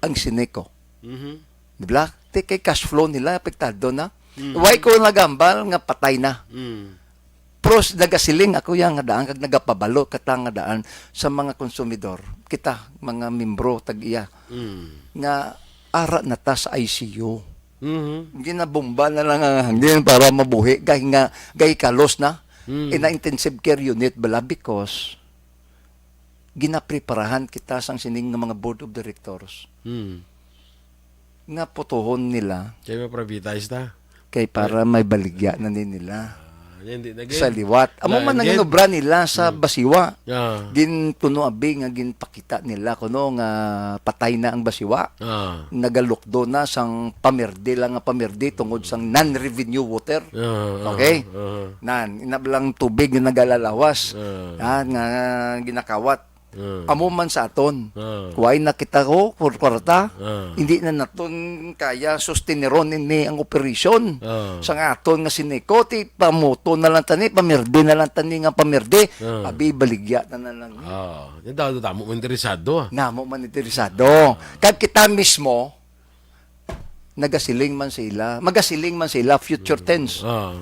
ang Sineco. Mhm. Di ba? Ti kay cash flow nila, apektado na. Mm. Why ko nagambal nga patay na? Mm. Pros, nagasiling ako yan nga daan, kag nagapabalo kata nga daan sa mga konsumidor. Kita, mga membro, tag-iya, Mm. nga ara na ta sa I C U. Mhm. Ginabomba na lang ang hangin para mabuhi, kay nga, kay kalos na. Mm. Ina intensive care unit bala because ginapreparahan kita sang sining nga mga board of directors Mm. nga putuhon nila Kay ma-privatize ta. kay para may baligya na ni nila Ah, hindi na sa gid. liwat. Amo Na man ang gid. inobra nila sa Mm. Basiwa. Ah. Gintuno abi nga ginpakita nila kuno nga patay na ang Basiwa. Ah. Nagalukdo na sang pamirdi lang nga pamirdi tungod sang non-revenue water. Ah, ah, Okay? ah. Nan, inablang tubig nga nagalalawas. Ah. Ah, nga ginakawat. Ah. Amo man sa aton. Ah. Kuway na kita ko, por kwarta. Ah. Hindi na naton kaya susteneron ini ang operasyon. Ah. Sa nga aton nga Sineco, ti pamuto na lang tani, pamirdi na lang tani nga pamirdi. Ah. Abi, baligya na, na lang. Ah, yung tao damo interesado, ah. Namo man interesado. Kag kita mismo, nagasiling man sa ila, magasiling man sa ila, future Mm. tense. Ah.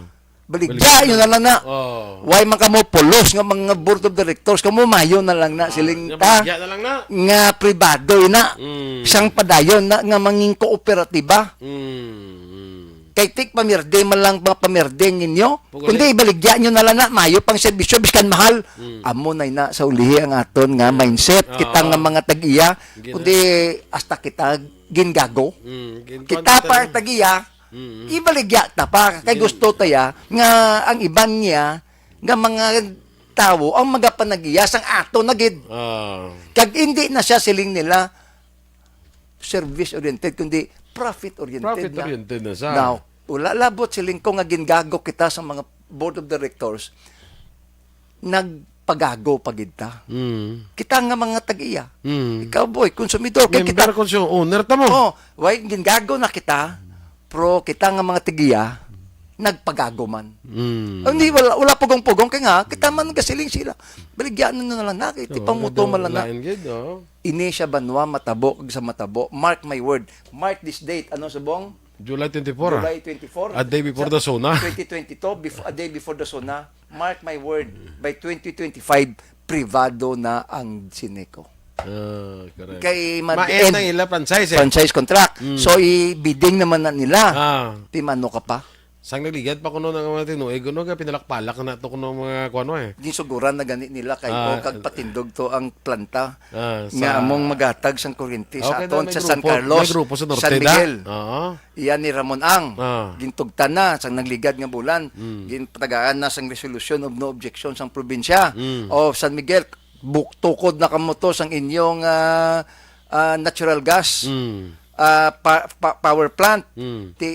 Baligya Baligya. yun na lang na. Oh. Why man kamo pulos nga mga board of directors? Kamo mayo na lang na, Ah, siling nga ta, baligya na lang na. nga pribado na. Mm. Siyang padayon na nga mangin kooperatiba. Mm, mm. Kay tik pamirde man lang mga pamirde ninyo. Puguli. Kundi ibaligya nyo na lang na, mayo pang serbisyo, biskan mahal. Mm. Amo na ina sa ulihi ang aton nga mindset. Kita Oo. nga mga tag-iya, Gina- kundi hasta kita gingago. Mm, gin- Kita pa ang tag-iya, Mm. ibaligya ta pa. Kay Gin- gusto ta ya nga ang iban niya nga mga tawo ang magapanag-iya sang ato na gid. Ah. Kag hindi na siya siling nila service oriented, kundi profit oriented na. Profit oriented na siya. Now, wala labot siling ko nga gingago kita sa mga board of directors. Nagpagago pa gid ta. Mm. Kita nga mga tag-iya. Mm. Ikaw, boy, konsumidor, kay Member kita ko siya, owner ta mo. Oh, why gingago na kita? Pero kita nga mga tag-iya, nagpagago man. Mm. Hindi, wala, wala pugong-pugong kay nga kita man gasiling sila. Baligyan na lang na, kay Oo, tipamuto man lang na. Lain gid, oh. Ini siya banwa matabo kag sa matabo. Mark my word. Mark this date. Ano subong? July twenty-four, ah. July twenty-four. A day before Sa the SONA. twenty twenty-two, before, a day before the SONA. Mark my word, by twenty twenty-five, privado na ang Sineco. Ah, correct. Kay mag-end Ma-end ang ila franchise, eh. franchise contract. Mm. So, i-bidding naman na nila. Ah. Ti mano ka pa? Sang nagligad pa kuno ng mga tinuig, kuno ka pinalak-palak na to kuno mga kuano, eh. Ginsuguran na gani nila kay Ah, o kag patindog to ang planta ah, nga sa among maghatag sang kuryente sa Okay, aton na may sa San grupo, Carlos, may grupo sa Norte, San da? Miguel. Oo. Iya ni Ramon Ang. Ah. Gintugtan na sang nagligad nga bulan. Mm. Ginpatagaan na sang resolution of no objection sang probinsya Mm. of San Miguel. Buk-, tukod na kamo to sang inyong, ah, ah, natural gas, Mm. ah, pa-, pa-, power plant. Mm. Ti,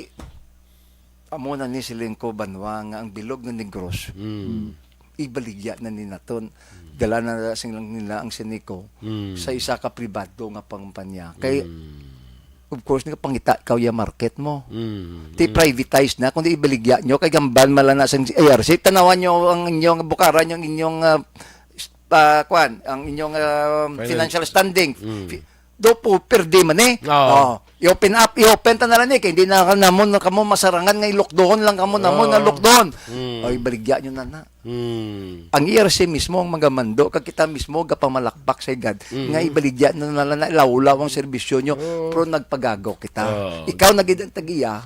amo na ni siling ko, banwa, nga ang bilog nga Negros, Mm. ibaligya na ni naton. Dala na sing lang nila ang Sineco Mm. sa isa ka pribado nga kumpanya. Kay, Mm. of course, nagapangita ikaw ya market mo. Mm. Ti Mm. privatize na, kundi ibaligya nyo, kay gamban mala na sang A R C. Tanawan nyo ang inyong bukaran, yung inyong, ah, s-, ah, kwan, ang inyong, ah, Finance. financial standing. Mm. Fi-, do po, perde man eh. Oo. Oh, i-open up, i-open ta na lang eh, kay hindi na namon na kamo masarangan nga ilukdohon lang kamo namon nga Oo. lukdohon. Mm. O, ibaligya nyo na na. Mm. Ang E R C mismo ang magamando, kag kita mismo gapamalakpak sa igad, Mm. nga ibaligya na na lang na, ilawlaw ang serbisyo nyo, Oo. pero nagpagago kita. Oo. Ikaw na gid ang tagiya,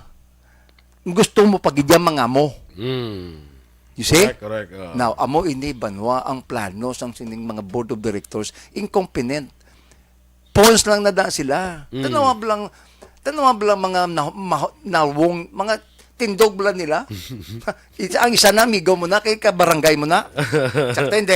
gusto mo pa gid yan mangamo. Mm. You see? Correct, correct, oo. Now, amo ini, banwa, ang plano sang sining mga board of directors, incompetent. Pawns lang na da sila. Mm. Tanawa lang, tanawa lang mga na-, ma-, nawong, mga tindog lang nila. Isa, ang isa na, amigo mo na, kay kabarangay mo na. Sakto, hindi?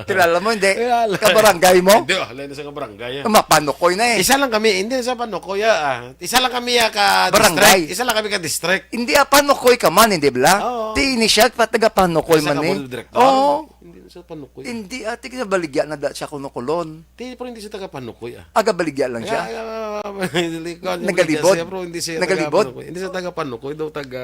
Kilala mo, hindi? Kilala. Kabarangay mo? Hindi, ah, lain na sa kabarangay, ah. Mapanukoy na eh. Isa lang kami, hindi sa Panukoy, ah. Isa lang kami, ah, ka Barangay. district. Isa lang kami ka district. Hindi, ah, Panukoy ka man, hindi bala? Oo. Ti ini siya, pa-, taga Panukoy Isa man ka eh. board of director? Oo. Hindi na sa Panukoy. Hindi, ah, ti kinabaligya na da siya kuno kulon. Ti, pero hindi siya taga Panukoy, ah. Aga baligya lang siya? Ay, ah, hindi ko, hindi Nagalibod? siya, bro, hindi siya taga Nagalibod? Panukoy. Hindi siya taga Panukoy, daw taga,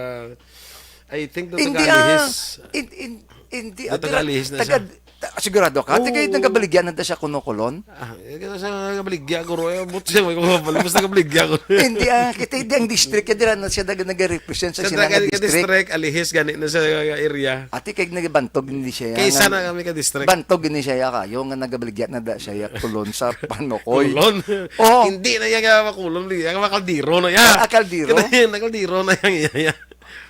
I think daw Hindi, taga ah, Alihis. in-, in-, Hindi, ah, taga-Alihis na siya. Taga, ta-, sigurado ka? Oo. Taga, nagabaligya na da siya kuno, Colon? Ah, eh, kaya sa nagabaligya ko, Roy. Abot siya, may kumabal. Basta nagabaligya ko. Hindi, ah, kita, hindi ang district, kaya dira na siya nag-, nag-represent sa Sa sinang taga district. District, Alihis, gani na sa area. Ati, kay nagabantog, hindi siya, Kaysa nga, na kami ka district. Bantog, hindi siya, ya, kayo, nga nagabaligya na da siya, ya, Colon sa Panokoy. Colon? Oo. Hindi na yan nga makulon, hindi yan makaldiro na yan. Ah, kaldiro? Kaya yan, nakaldiro na yan, yan, yan.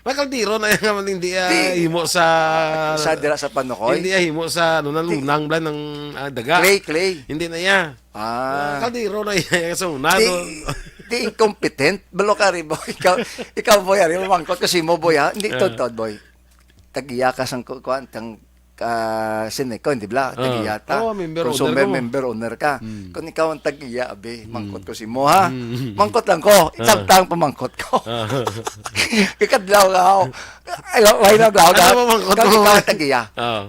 Makaldiro na yan nga man hindi, ah, Di-, himo sa sa dira sa Panokoy? Hindi, ah, himo sa, ano, na Di-, lunang blan ng, ah, daga. Clay, clay. Hindi na iya. Ah. Ah, kaldiro na iya sa una, Di, no? Di incompetent. Balo ka rin, boy. Ikaw, ikaw, boy, ari, mangkot ko si mo, boy, ha? Hindi, Ah. totoo, boy. Tag-iya ka sang ku-, kuan, tang, ah, Sineco, hindi bla? Ah. Tag-iya ta. Oh, member owner Consumer ka mo. Member owner ka. Hmm. Kung ikaw ang tag-iya, abi, Hmm. mangkot ko si mo, ha? Hmm. Mangkot lang ko. Ah. Itabtang pamangkot ko. Ah. Ikadlaw nga ako. Ay, why na daw? Ano ba mangkot Kung mo? Ikaw ang tag-iya. Ah.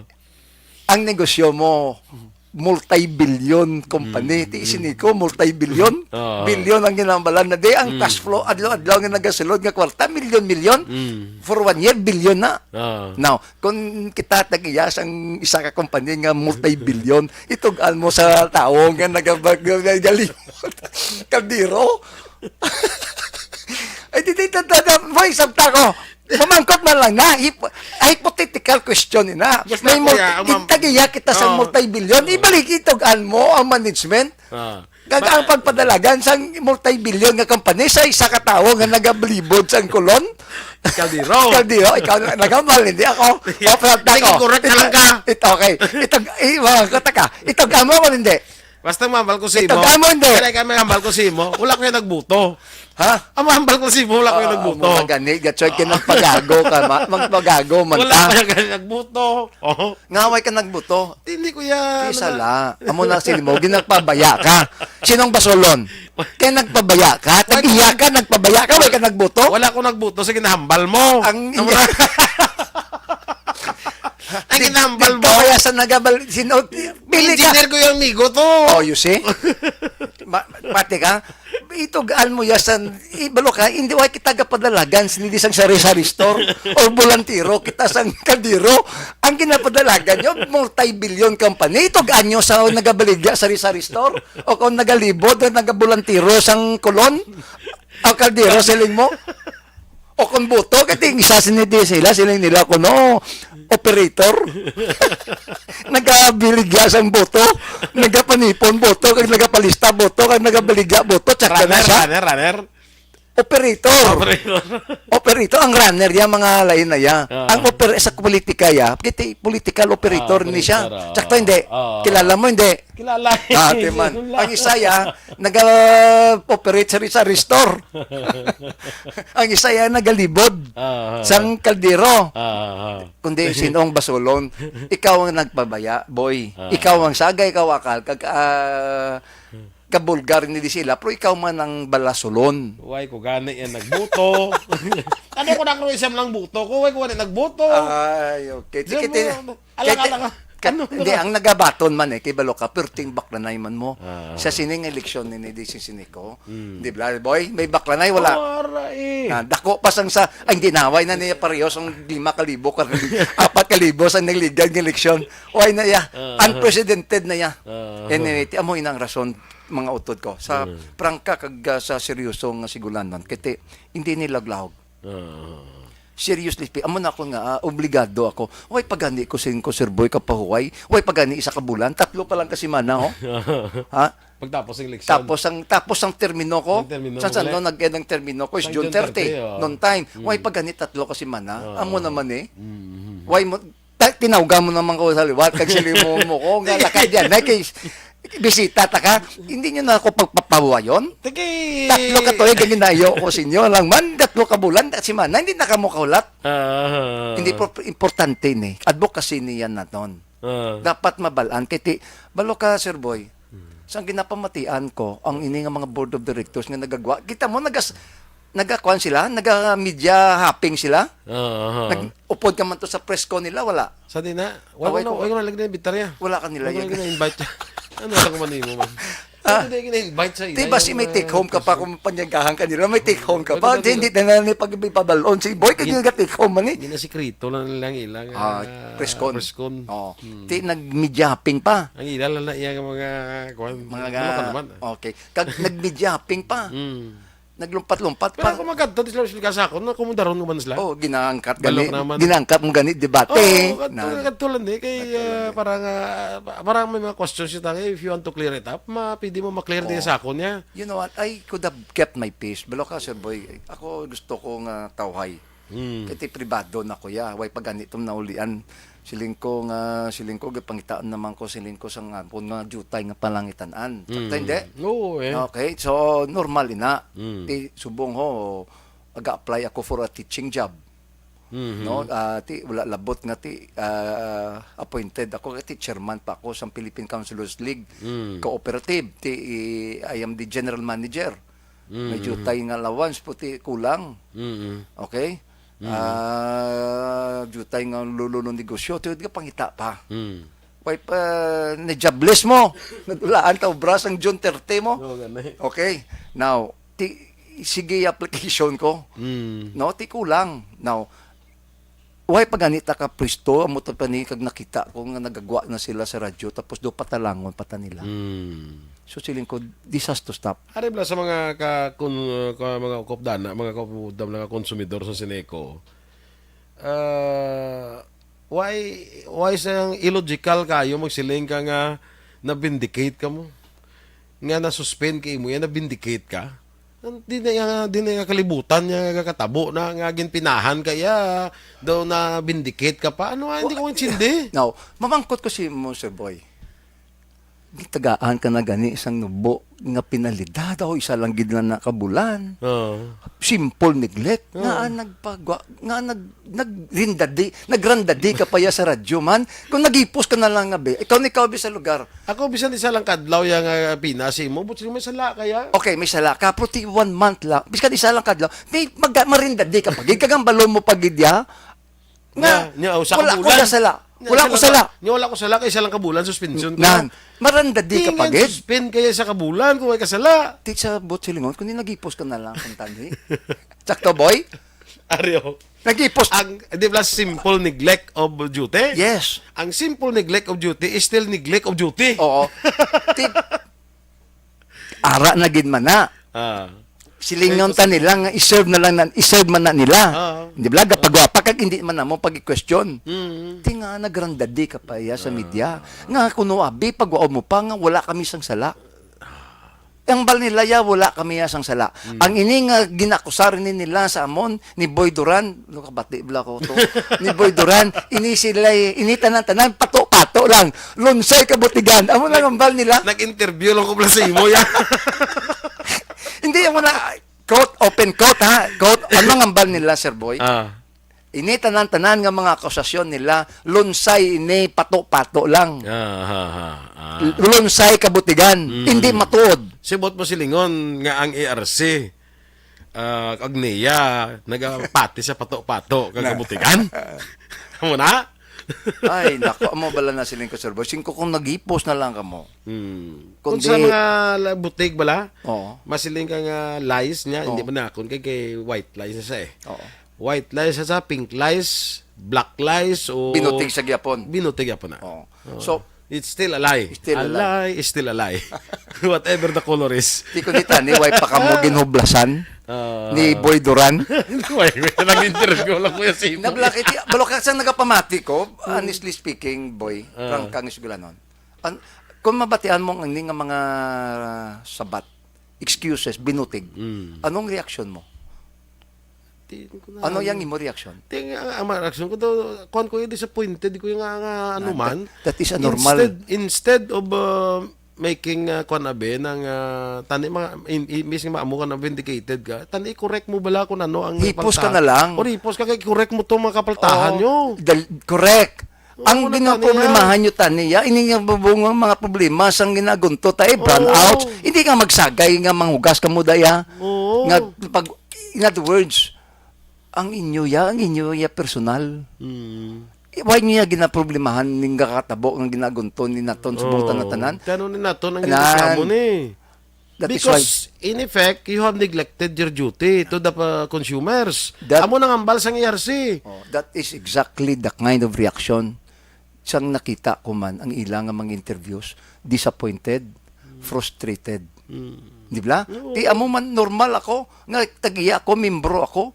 Ang negosyo mo, multi-billion company. Mm, Ti mm. Sineco, multi-billion. Oo. Billion ang ginambalan na. Di ang Mm. cash flow, adlaw-adlaw nga nagasulod nga kwarta, milyon-milyon. Mm. For one year, billion na. Oo. Now, kung kita tag-iya sang isa ka company nga multi-billion, itug-an mo sa tawo nga nagabag-, nagalimot. Kaldero. Ay, di, di, di, di, di, boy, sabta ko. Mamangkot man lang na. Hip-, hypothetical question ni na. Basta, May kuya, multi-, ang mam-, gintag-iya kita sa Oo. multi-billion. Oo. Ibalik, itug-an mo ang management. Ah. Kag Ba- ang pagpadalagan sang multi-billion nga company sa isa ka tawo nga nagabalibod sang Colon? Kaldero. Kaldero, ikaw na, nagambal, hindi ako. Yeah. Off-road na Sige, ako. correct na lang ka. Ito, ito, okay. Ito, eh, mga kota ka. Ito, gamo ko, hindi. Basta mahambal ko sa Ito, imo. gamo, hindi. Kaya kami hambal ko sa imo. Wala ko yung nagbuto. Ha? Ang mahambal ko sa imo, wala ko yung Ah, nagbuto. Mga gani, gatsoy, kinagpagago ka, ma-, magpagago man Wala ta. ko yung nagbuto. Oh. Nga, way ka nagbuto. Hindi, kuya, Di ano sala. na? Amo na sila mo, ginagpabaya ka. Sinong basulon? Kaya nagpabaya ka? Tag-iya ka, nagpabaya ka, way ka nagbuto? Wala ko nagbuto sa ginahambal mo. Ang Amo na. Ang Di-, ginahambal di mo. ka kaya sa nagabal-, sino, pili ka. Engineer ko yung amigo to. Oh, you see? Ma-, pati ka, itugaan mo ya sa, ibalo ka, hindi wa kita gapadalagan, hindi sang sari-sari store, o volantiro, kita sang kaldero. Ang ginapadalagan nyo, multi-billion company, itugaan nyo sa nagabaligya sari-sari store, o kung nagalibod, o nagabolantiro sang Colon, o kaldero, siling mo. O kung buto, kay ting isa sini di sila, siling nila kuno, operator. Nagabiligya sang buto, nagapanipon buto, kag nagapalista buto, kag nagabaligya buto, tsaka na Runner, siya. runner, runner. Operator. Operator. Operator, ang runner, ya, mga lain na ya. Ah. Ang oper-, sa politika, ya, kiti political operator Ah, ni siya. operator, ah. Tsaka hindi. Ah. Kilala mo, hindi? Kilala. Ah, di man. Yun lang. Ang isa, ya, nag-operate sa, sa restore. Ang isa, ya, nagalibod Ah, ah. sang kaldero. Ah, ah, ah. Kundi sinong basulon? Ikaw ang nagpabaya, boy. Ah. Ikaw ang sagay, ikaw akal, kag, ah, kabulgar ni di sila, pero ikaw man ang balasulon. Why ko gani yan nagbuto? Ano ko na kung isang lang buto ko? Why ko gani nagbuto? Ay, okay. Sige, Alam mo, ti-, alang, kaya ti-, alang, ka-, ano, hindi, ano? Ang nagabaton man eh, kay balo ka, perting baklanay man mo. Ah. Sa sining eleksyon ni, ni di si Sinico, Mm. di ba, boy? May baklanay, wala. Oh, ara eh. Ah, dako pa sang sa, ay, hindi naway na niya pareho sang lima ka libo, ka, apat ka libo sa nagligad ng eleksyon. Why na ya? Ah. Unprecedented na ya. Ah. Anyway, ti-, amo ina ang rason, mga utod ko. Sa Mm. prangka kag, ah, sa seryoso nga sigulanon, kay ti-, hindi nila glahog. Ah. Seriously spe-, amo na ako nga, ah, obligado ako. Way pagani ko sing ko, Sir Boy, kapahuway. Way pagani isa ka bulan, tatlo pa lang ka semana, oh. Ha? Pagtapos ng eleksyon. Tapos ang, tapos ang termino ko, Ang termino sa mo, San ulit. Juan, nag-end ang termino ko is Sa June June thirty, thirty, oh. noon time. Mm. Way pagani tatlo ka semana. Oo. Amo naman eh. Mm, mm, mm. Way mo, ta-, tinawgan mo naman ko sa liwat, kag sili mo mo ko, nga lakad yan, na kay bisita ta ka, hindi nyo na ako pagpapawayon. Sige. Tatlo ka tuig ang ginayo ko sa inyo. Lang man, tatlo ka bulan, ta-, semana, hindi na ka mo kahulat. Ah. Hindi po importante ni. Advocacy niya naton. Ah. Dapat mabalaan. Kay ti, balo ka, Sir Boy, Hmm. sang ginapamatian ko, ang ini nga mga board of directors nga nagagwa, kita mo, nagas-, nagakuan sila, naga-media hopping sila. Ah, aha. Nag-upod ka man to sa press con nila, wala. Sa di na? Wala Away ko, ko. wala ko na lagi na invitar ya. Wala ka nila Wala yan. lagi na invite ya. Ano lang man mo, man? Ah. Pwede na gina-invite sa ila, Di ba yung, si may ah, take home ka pa press con. Kung panyagahan ka nila? May take home ka Pwede pa? ba Di, nila? Hindi na nila pag-ipabalon. Si Boy, kag Gin-, nagatik home man eh. Ginasikreto lang nila nga Ah, press con. press con. Oh. Hmm. Ti, nag-media hopping pa. Ang ila lang na iya nga mga, kuwan, Mga mga ga-, ka naman, ah. okay. Kag nag-media hopping pa. Hmm. Naglumpat-lumpat Pero pa. Ako magkadto, di sila, sila sa ako, na kumudaron naman sila. Oh, ginaangkat Balok gani, naman. Ginaangkat mo gani debate. Oo, kadto, Na- kadto lang di. Kay, Kadto lang ah, di. parang, ah, pa-, parang may mga questions siya tayo. If you want to clear it up, ma-, pwede mo ma-clear din Oo. sa ako niya. You know what? I could have kept my peace. Balo ka, Sir Boy. Ako gusto ko nga tawhay. Hmm. Kay ti pribado na ko ya. Way pa gani tong naulian. Siling ko nga, siling ko, gipangitaan naman ko, siling ko, sa nga, kung nga jutay nga palangitan-an. Sakto, Mm. hindi? Oo, eh. Okay, so, normal ina. Mm. Ti, subong ho, aga-apply ako for a teaching job. Mhm. No? Ah, ti, wala labot nga ti, ah, appointed ako, ti chairman pa ako sa Philippine Counselors League Mm. Cooperative. Ti, I am the general manager. May Mm. jutay nga allowance, puti kulang. Mm. Okay? Mm. Ah, jutay nga lulunong negosyo, ti di ka pangita pa. Mm. Way pa, ni jobless mo. Nadulaan ta obra sang June thirty mo. Oo, gani. Okay. Now, ti, sige application ko. Mm. No, ti kulang. Now, way pa gani ta ka pwesto, amo ta pa ni kag nakita ko nga nagagwa na sila sa radyo, tapos do patalangon pa ta nila. Mm. So, siling ko, this has to stop. Ari bala sa mga ka-, kun-, ka-, mga ukop dana, mga kaupod, mga konsumidor sa Sineco, ah, why, why sang illogical kayo magsiling ka nga na-vindicate ka mo? Nga na-suspend ka imo, yan, na-vindicate ka? Di na nga, di na nga kalibutan nga katabo na nga ginpinahan ka iya, daw na-vindicate ka pa. Ano, ah, hindi ko intindi. Now, mamangkot ko si mo, Sir Boy. Gitagaan ka na gani sang nubo nga penalidad, o isa lang gid lang na ka bulan. Oo. Simple neglect. Oo. Nga nagpagwa-, nga nag-, nagrindadi, nagrandadi ka pa ya sa radyo man. Kung nagipos ka na lang nga, be, ikaw ni ikaw, be, sa lugar. Ako, bisan isa lang kadlaw ya nga pina sa imo, but may sala ka ya. Okay, may sala ka, pero ti one month lang. Bisan isa lang kadlaw, may mag-, marindadi ka pa gid, kag ang balon mo pa gid ya. Nga, Nya, nya, usa ka wala ko bulan. na sala. Nya, Wala isa ko lang sala. ka, nya, wala ko sala, kay isa lang ka bulan, suspension ko. Nan, marandadi ka Tingin pa gid. suspend kaya sa kabulan kung may kasala. Ti sa bot silingon, kundi nagipos ka na lang kung tanhi. Sakto, boy? Aryo. Nagipos. Ang, di ba, simple neglect of duty? Yes. Ang simple neglect of duty is still neglect of duty. Oo. Ti-, ara na gid man na. Ah. Silingon ta nila nga i-serve na lang na, i-serve man na nila. Ah. Di ba? Gapagwapa kag hindi man namo pag-question. Mm. Ti nga nagrandadi ka pa iya sa Ah. media. Nga kuno abi, pagwaon mo pa nga wala kami sang sala. Ang bal nila ya, wala kami ya sang sala. Mm. Ang ini nga ginakusar ni nila sa amon, ni Boy Duran, lo, kabati bala ko to. Ni Boy Duran, ini sila, ini tanan-tanan, pato-pato lang. Lunsay kabutigan. Amo lang ang bal nila. Nag-interview lang ko pala sa imo, ya. Hindi, amo na, quote, open quote, ha? Quote, ano ang bal nila, Sir Boy? Ah. Ini tanan-tanan nga mga akusasyon nila, lunsay ini, pato-pato lang. Ah, ha, ha, ah. L-, lunsay kabutigan, Mm. hindi matuod. Sibot mo silingon nga ang A R C, ah, kag niya, nagapati sa pato-pato, kag Na. kabutigan? Amo na? Ay, nako, amo bala na siling ko, Sir Boy. Singko kung nagipos na lang kamo. Hmm. Kundi Kung sa mga la-, butig bala, Oo. masiling ka nga lies niya, hindi Oo. man nakon kay, kay white lies na siya eh. Oo. White lies sa pink lies, black lies, o Binutig sa gyapon. Binutig gyapon na. Oo. Oo. So, It's still a lie. Still a A lie. lie is still a lie. Whatever the color is. Ti ko ni tani, way pa kamo ginhublasan Ah. ni Boy Duran. Way, way, nag-interview lang ko yung simo. Nablakit, balo ka sa nagapamati ko, Hmm. honestly speaking, Boy, Ah. prangka nga sugulanon. An-, kung mabatian mo ang ini nga mga sabat, excuses, binutig, Hmm. anong reaksyon mo? Ti, ko na, Ano ang imo reaksyon? Ti, ang, ang mga reaksyon ko daw, kuwan ko, yung disappointed ko yung nga, nga, ano Ah, man. that, that is a normal Instead, instead of, uh, making, uh, kuwan, abi, ng, uh, tani, mga, in, imbis nga maamu ka na vindicated ka, tani, i-correct mo bala kung ano ang Hipos ka napaltahan. na lang. O hipos ka, kay correct mo tong mga kapaltahan Oo, nyo. dal-, correct. Oo, Ang ano, ginaproblemahan tani, nyo, tani, ya, ini nga bubong ang mga problema sang ginagunto ta, eh, brownout. Oo. Hindi nga magsagay nga manghugas ka mo, daya. Oo. Nga pag, in other words, ang inyo ya, ang inyo ya personal. Mm. Why niya ginaproblemahan ning kakatabo nga ginagunton ni naton sa buong Oo. Tanan-tanan? Tano ni naton ang Nan. Reklamo ni. That is why Because, in effect, you have neglected your duty to the uh, consumers. That Amo nang ambal sang E R C. Oh, that is exactly the kind of reaction sang nakita ko man ang ila nga mga interviews, disappointed, frustrated. Mm. Di ba? Oo. Ti amo man, normal ako nga tag-iya ako, membro ako,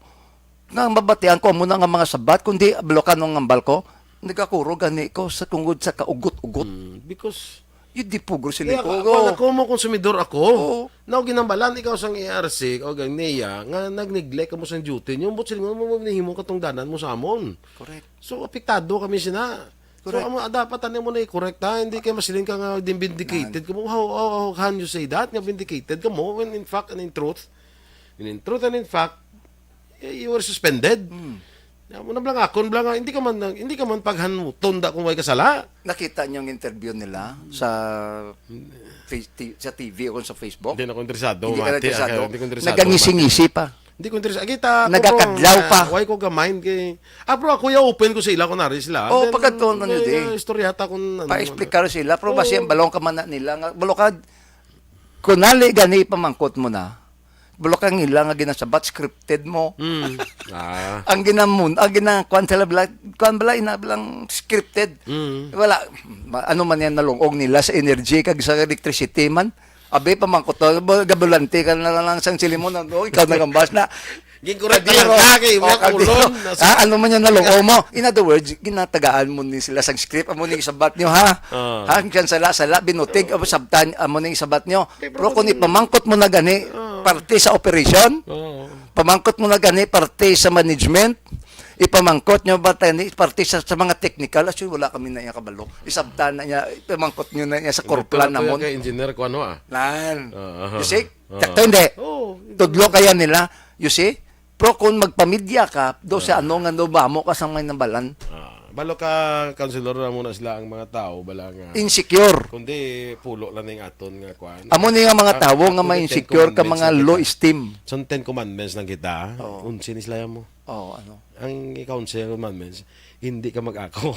nga mabatian ko amo na nga mga sabat, kundi balokan ang ambal ko, nagakuro gani ko sa tungod sa kaugot-ugot. Mm, because Yun di pugro sila Kaya ko. Ako, ako mo konsumidor ako. Oo. Now, ginambalan ikaw sang E R C o gang niya nga nag-neglect kamo sang duty niyo, but sila mo nahimo katungdanan mo sa amon. Correct. So, apektado kami sina. So, Correct. Amo, ah, dapat ano mo na i-correct, ha? Hindi kayo masiling ka nga din vindicated Nan. Kamo. How, how, how can you say that? Nga vindicated kamo when in fact and in truth, when in truth and in fact, eh, you were suspended. Hmm. Amo na bala nga, akon bala nga, hindi ka man, hindi ka man paghanuton da kung may kasala. Nakita niyo ang interview nila sa face-, ti-, sa T V o sa Facebook? Hindi na ko interesado, Hindi ka mati, interesado? ah, hindi ko interesado, Nagangisi-ngisi pa. Hindi ko interesado. Kita, ako Nagakadlaw kung, pa. ah, why ko ka-mind kay, ah, bro, ako ya open ko sa ila kung nari sila. Oh, Then, pagkadto na may, yun, eh. ah, istorya ta kung ano, Pa-explicar sila, pero basi Oo. ang balong ka man na nila nga, balokad, kung nali gani pamangkot mo na, balokad ang ila nga ginasabat, scripted mo. Mm. Ah. Ang ginamun-, ang gina-, kuwan sila bala, kuwan bala, ina, balang scripted. Mm. Wala, ma-, ano man yan nalungog nila sa energy kag sa electricity man. Abi, pamangkot to, ba-, gabulante ka na lang sang silimon, ano, ikaw nagambas na. Ginkurat Kadiro. lang ka, kay Oh, mga kadiro. kulon. Nasa Ah, ano man yan nalungog mo? In other words, ginatagaan mo ni sila sang script, amo ni isabat nyo, ha? Ah. Ha, ang sala-sala, binutig, amo sabtan, amo ni isabat nyo. Kay Pero kung problema. ipamangkot mo na gani, Ah. parte sa operation, Oo. pamangkot mo na gani, parte sa management, ipamangkot nyo ba tani, parte sa, sa mga technical, actually, wala kami na iya kabalo. Isabtan na niya, ipamangkot nyo na niya sa Hindi, korplan pero ako namon. yung kay engineer ko, ano, ah. Nan. Ah, aha. You see? Ah. Sakto, hindi? Oo. Tudlo kaya nila. You see? Pero kung magpamidya ka, do sa Ah. ano nga do ba mo ka sa may nambalan? Ah, balo ka, Councilor, na muna sila ang mga tao, bala nga. Insecure. Kundi pulo lang ning aton nga kwan. Amo ni nga mga Ah, tawo nga ato may ni Ten insecure ka mga Commandments lang low kita. esteem. Sa Ten Commandments lang kita, Oo. unsi ni sila mo. Oo, ano? Ang ikaw sa commandments, hindi ka mag-ako.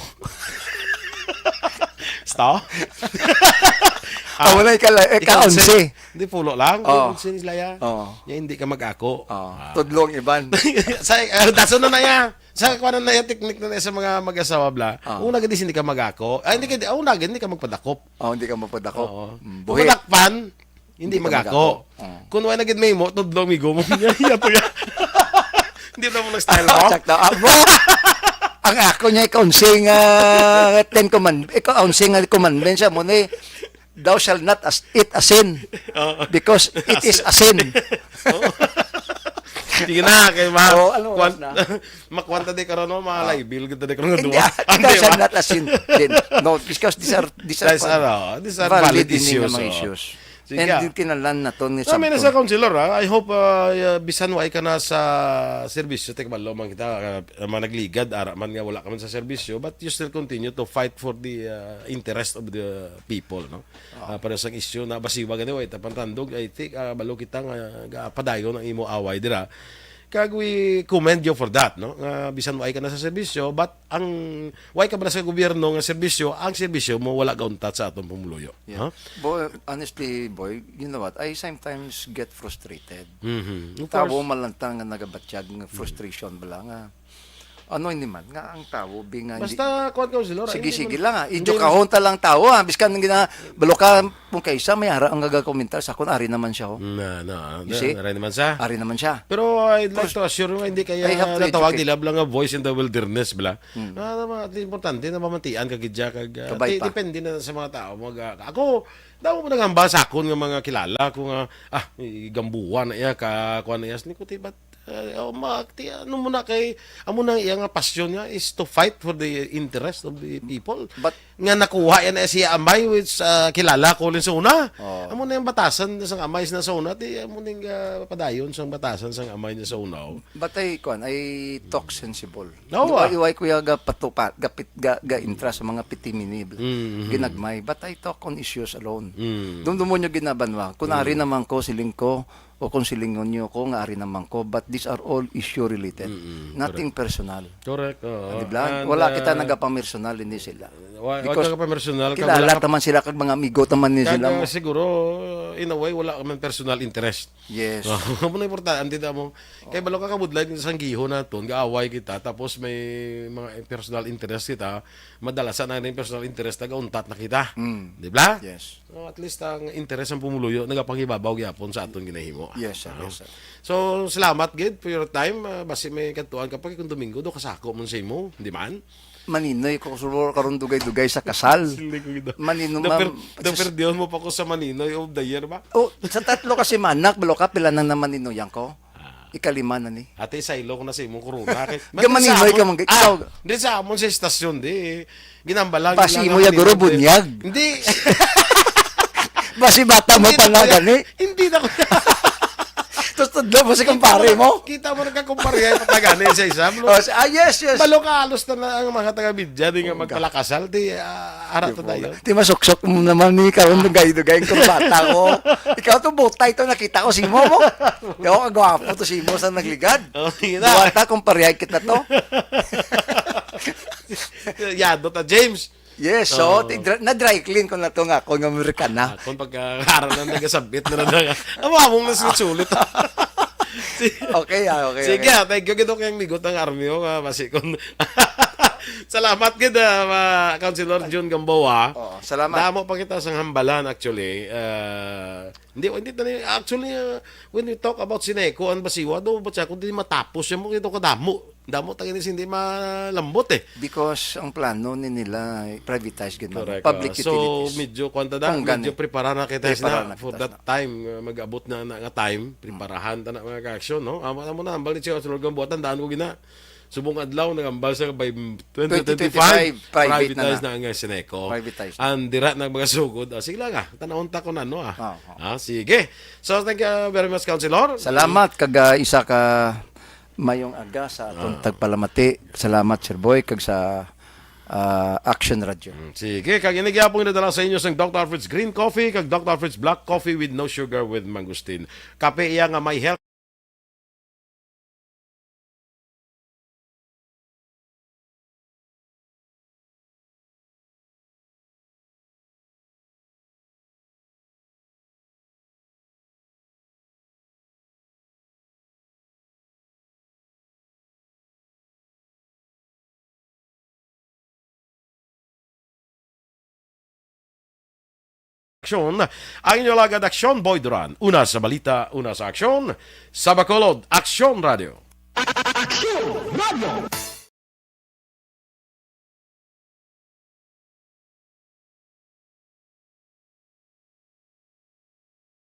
Sto? Amo na ikaw, eh, Ikaw kaunsi. sa, hindi, pulo lang. Oo. Unsi ni sila ya. Oo. Ya, hindi ka mag-ako. Oo. Ah. Tudlong iban. Sa, ah, daso na na ya. Sa kuwan na ya, technique na na sa mga mag-asawa, bla. Ah. Una gid, hindi ka mag-ako. Ah, hindi ka, una gid, hindi ka magpadakop. Oh, hindi ka magpadakop. Oo. Mm, Kung buhi. madakpan, hindi Hindi ka mag-ako. mag-ako. Oh. Kung wala na gid may mo, tudlong migo mo. Yan, yan to yan. Hindi na mo nag-style mo? Sakto. Ah, bro, ang ako niya, ikaw unsing, ah, Ten Command-, ikaw unsing nga commandment siya mo ni, "Thou shalt not as-, eat asin, Oo. because it is asin." Oo. Sige na, kay ma-, Oh, ano oras kwan-, na? makwanta di karon, no? Mga Ah. live bill, kita di karon nga Hindi, duwa. ah, Hindi, thou shalt ma- not asin din. No, because these are, these are These are, valid, oh, these are valid valid ini nga issues, mga oh. issues. Sige, And ah. din kinalan na to ni Sa amin na Samson. sa councilor, ah, I hope, ah, uh, bisan wa ka na sa serbisyo, tek, malo man kita, ah, mga nagligad, ara man nga wala ka man sa serbisyo, but you still continue to fight for the, ah, interest of the people, no? Ah, para sa issue na basiwa gani, wa ita pantandog, I think, ah, balo kita nga, nga padayon ang imo away dira. Kag we commend you for that, no? Nga bisan wa ka na sa serbisyo, but ang wa ka ba na sa gobyerno nga serbisyo, ang serbisyo mo wala gauntat sa atong pumuluyo. Yeah. Ha? Boy, honestly, boy, you know what? I sometimes get frustrated. Mhm. Of Tawo course. malantang nga nagabatyag nga frustration bala nga ano ini man nga ang tawo bi nga Basta, kuwan, Councilor, Sige, hindi sige man, lang, ah. hindi Idyo man kahon ta lang tawo, ah. Biskan nga gina-, balo ka, kung kaisa may ara ang gagakomentar sa akon, ari naman siya, oh. Na, na, You na, see? Ari naman siya. Ari naman siya. Pero I'd like Pers- to assure you, hindi kaya I have to natawag educate. nila bala nga voice in the wilderness, bala. Hmm. Ah, naman, at importante na mamantian ka gid siya, kag, ah, Kabay di-, pa. depende na sa mga tao. Mag, ah, ako, daw mo naghambal sa akon nga mga kilala ko nga, ah, gambuan na iya, ka, kuwan na iya, ni ko, "Ti, ba't, ah, oh, ma-, ti, ano mo na kay, amo na iya nga pasyon nga is to fight for the interest of the people." But Nga nakuha yan na siya amay, which, ah, kilala ko rin sa una. Oh. Amo na yung batasan sa amay na sa una, ti, amo na yung, ah, padayon sa batasan sa amay na sa una, oh. But I, kuwan, I talk sensible. Oo, Iway, ah. iway ko yung ga patupa-, ga pit-, ga, ga intra sa mga pitimini, Mm, mm. ginagmay. But I talk on issues alone. Mm. Dumdumon nyo ginabanwa. Kung Mm. ari naman ko, siling ko, o kung silingon niyo ko nga ari naman ko, but these are all issue related. Mm-mm, nothing personal. Correct, oo. Di ba? And, Wala kita uh, nagapamersonal, hindi sila. Wa- Because wag ka personal, kag kilala wala ka- taman sila, kag mga amigo taman ni Kag, sila uh, mo. Siguro, in a way, wala ka man personal interest. Yes. Amo na importante mo. Kay balo ka kabudlay sa sanggiho naton, gaaway kita, tapos may mga personal interest kita, madala sa na yung personal interest, nagauntat na kita. Mm. Di ba? Yes. So, at least ang interes ang pumuluyo nagapangibabaw gyapon sa aton ginahimo. Yes, sir. Ah. Yes, sir. So, salamat gid for your time. Ah, basi may kadtuan ka pa kung Domingo do kasako man sa imo, di man? Maninoy ko suro karon dugay-dugay sa kasal. Hindi ko gid. Manino, Daper, ma'am. Daperdyon mo pa ko sa Maninoy of the Year ba? Oh, sa tatlo kasi manak, balo ka, pila na naman ninuyang ko? Ikalima na ni. Ate, saylo ko na sa imong corona. Kay, Gamaniloy ka, mangga- ah, ikaw. Di sa amon sa estasyon, di. Ginambalan Basi lang mo ang ya, guro, Maninoy. bunyag. Hindi. Basi bata mo Hindi pa na na ko ya- gani. Hindi na ko ya- Tapos tudlo mo si kumpare mo. Kita mo nagkakumpare ay patagani sa isa. Oh, si- ah, yes, yes. Balo ka halos na, na ang mga taga-media di nga Oh, magpalakasal. Di, ah, ara to tayo. Ti masuksok mo naman ni karon dugay-dugay ang bata ko. Ikaw to butay to nakita ko simo mo. Ikaw kagwapo to simo sa nagligad. Oh, sige na. Buwata kung parehag kita to. Yado ta, James. Yes, so Oh. ti dra- na dry clean ko na to nga ako nga Amerikana. Ah, kung pagka-, ara na nagasabit na na. Ang mga mong nasulit-sulit. Si- Okay, ah, okay. Sige, okay. Ah, thank you gid kay amigo tang Army, oh, ah, basi kun Salamat gid, ah, ma- Councilor Jun Gamboa. Oo, salamat. Damo pa kita sang hambalan actually. Ah, hindi hindi tani actually, ah, when we talk about Sineco and Basiwa, do ba siya kung di matapos siya mo ito kadamo. Damo tayo hindi malambot eh. Because ang plano ni nila, privatize gid man. Correct. Public Ah, so, utilities. Medyo kuwan ta na, Kung gani. Medyo prepara na kita Prepara na na for kita that na. Time, uh, mag-abot na, na nga time, preparahan ta na mga ka-action, no? Amo amo na, hambal ni Chico Sulog ang buhatan, daan ko gina. Subong adlaw, nagambal sa by twenty twenty-five, Private na privatize na. Na ang Sineco. Privatize. And dira na mga sugod. Ah, sige lang ah, tanawon ta ko na, no? Ah. Ah, ah. Ah, sige. So, thank you very much, Councilor. Salamat kag ah, isa ka mayong aga sa atong Ah. tagpalamati. Salamat, Sir Boy, kag sa ah, Action Radio. Mm, sige, kag ini gyapon nadala sa inyo sang Doctor Alfred's Green Coffee kag Doctor Alfred's Black Coffee with no sugar with mangosteen. Kape iya nga may health Aksyon, ang inyo lagad Aksyon, Boy Duran. Una sa balita, una sa aksyon, sa Bacolod, Aksyon Radio. Aksyon Radio.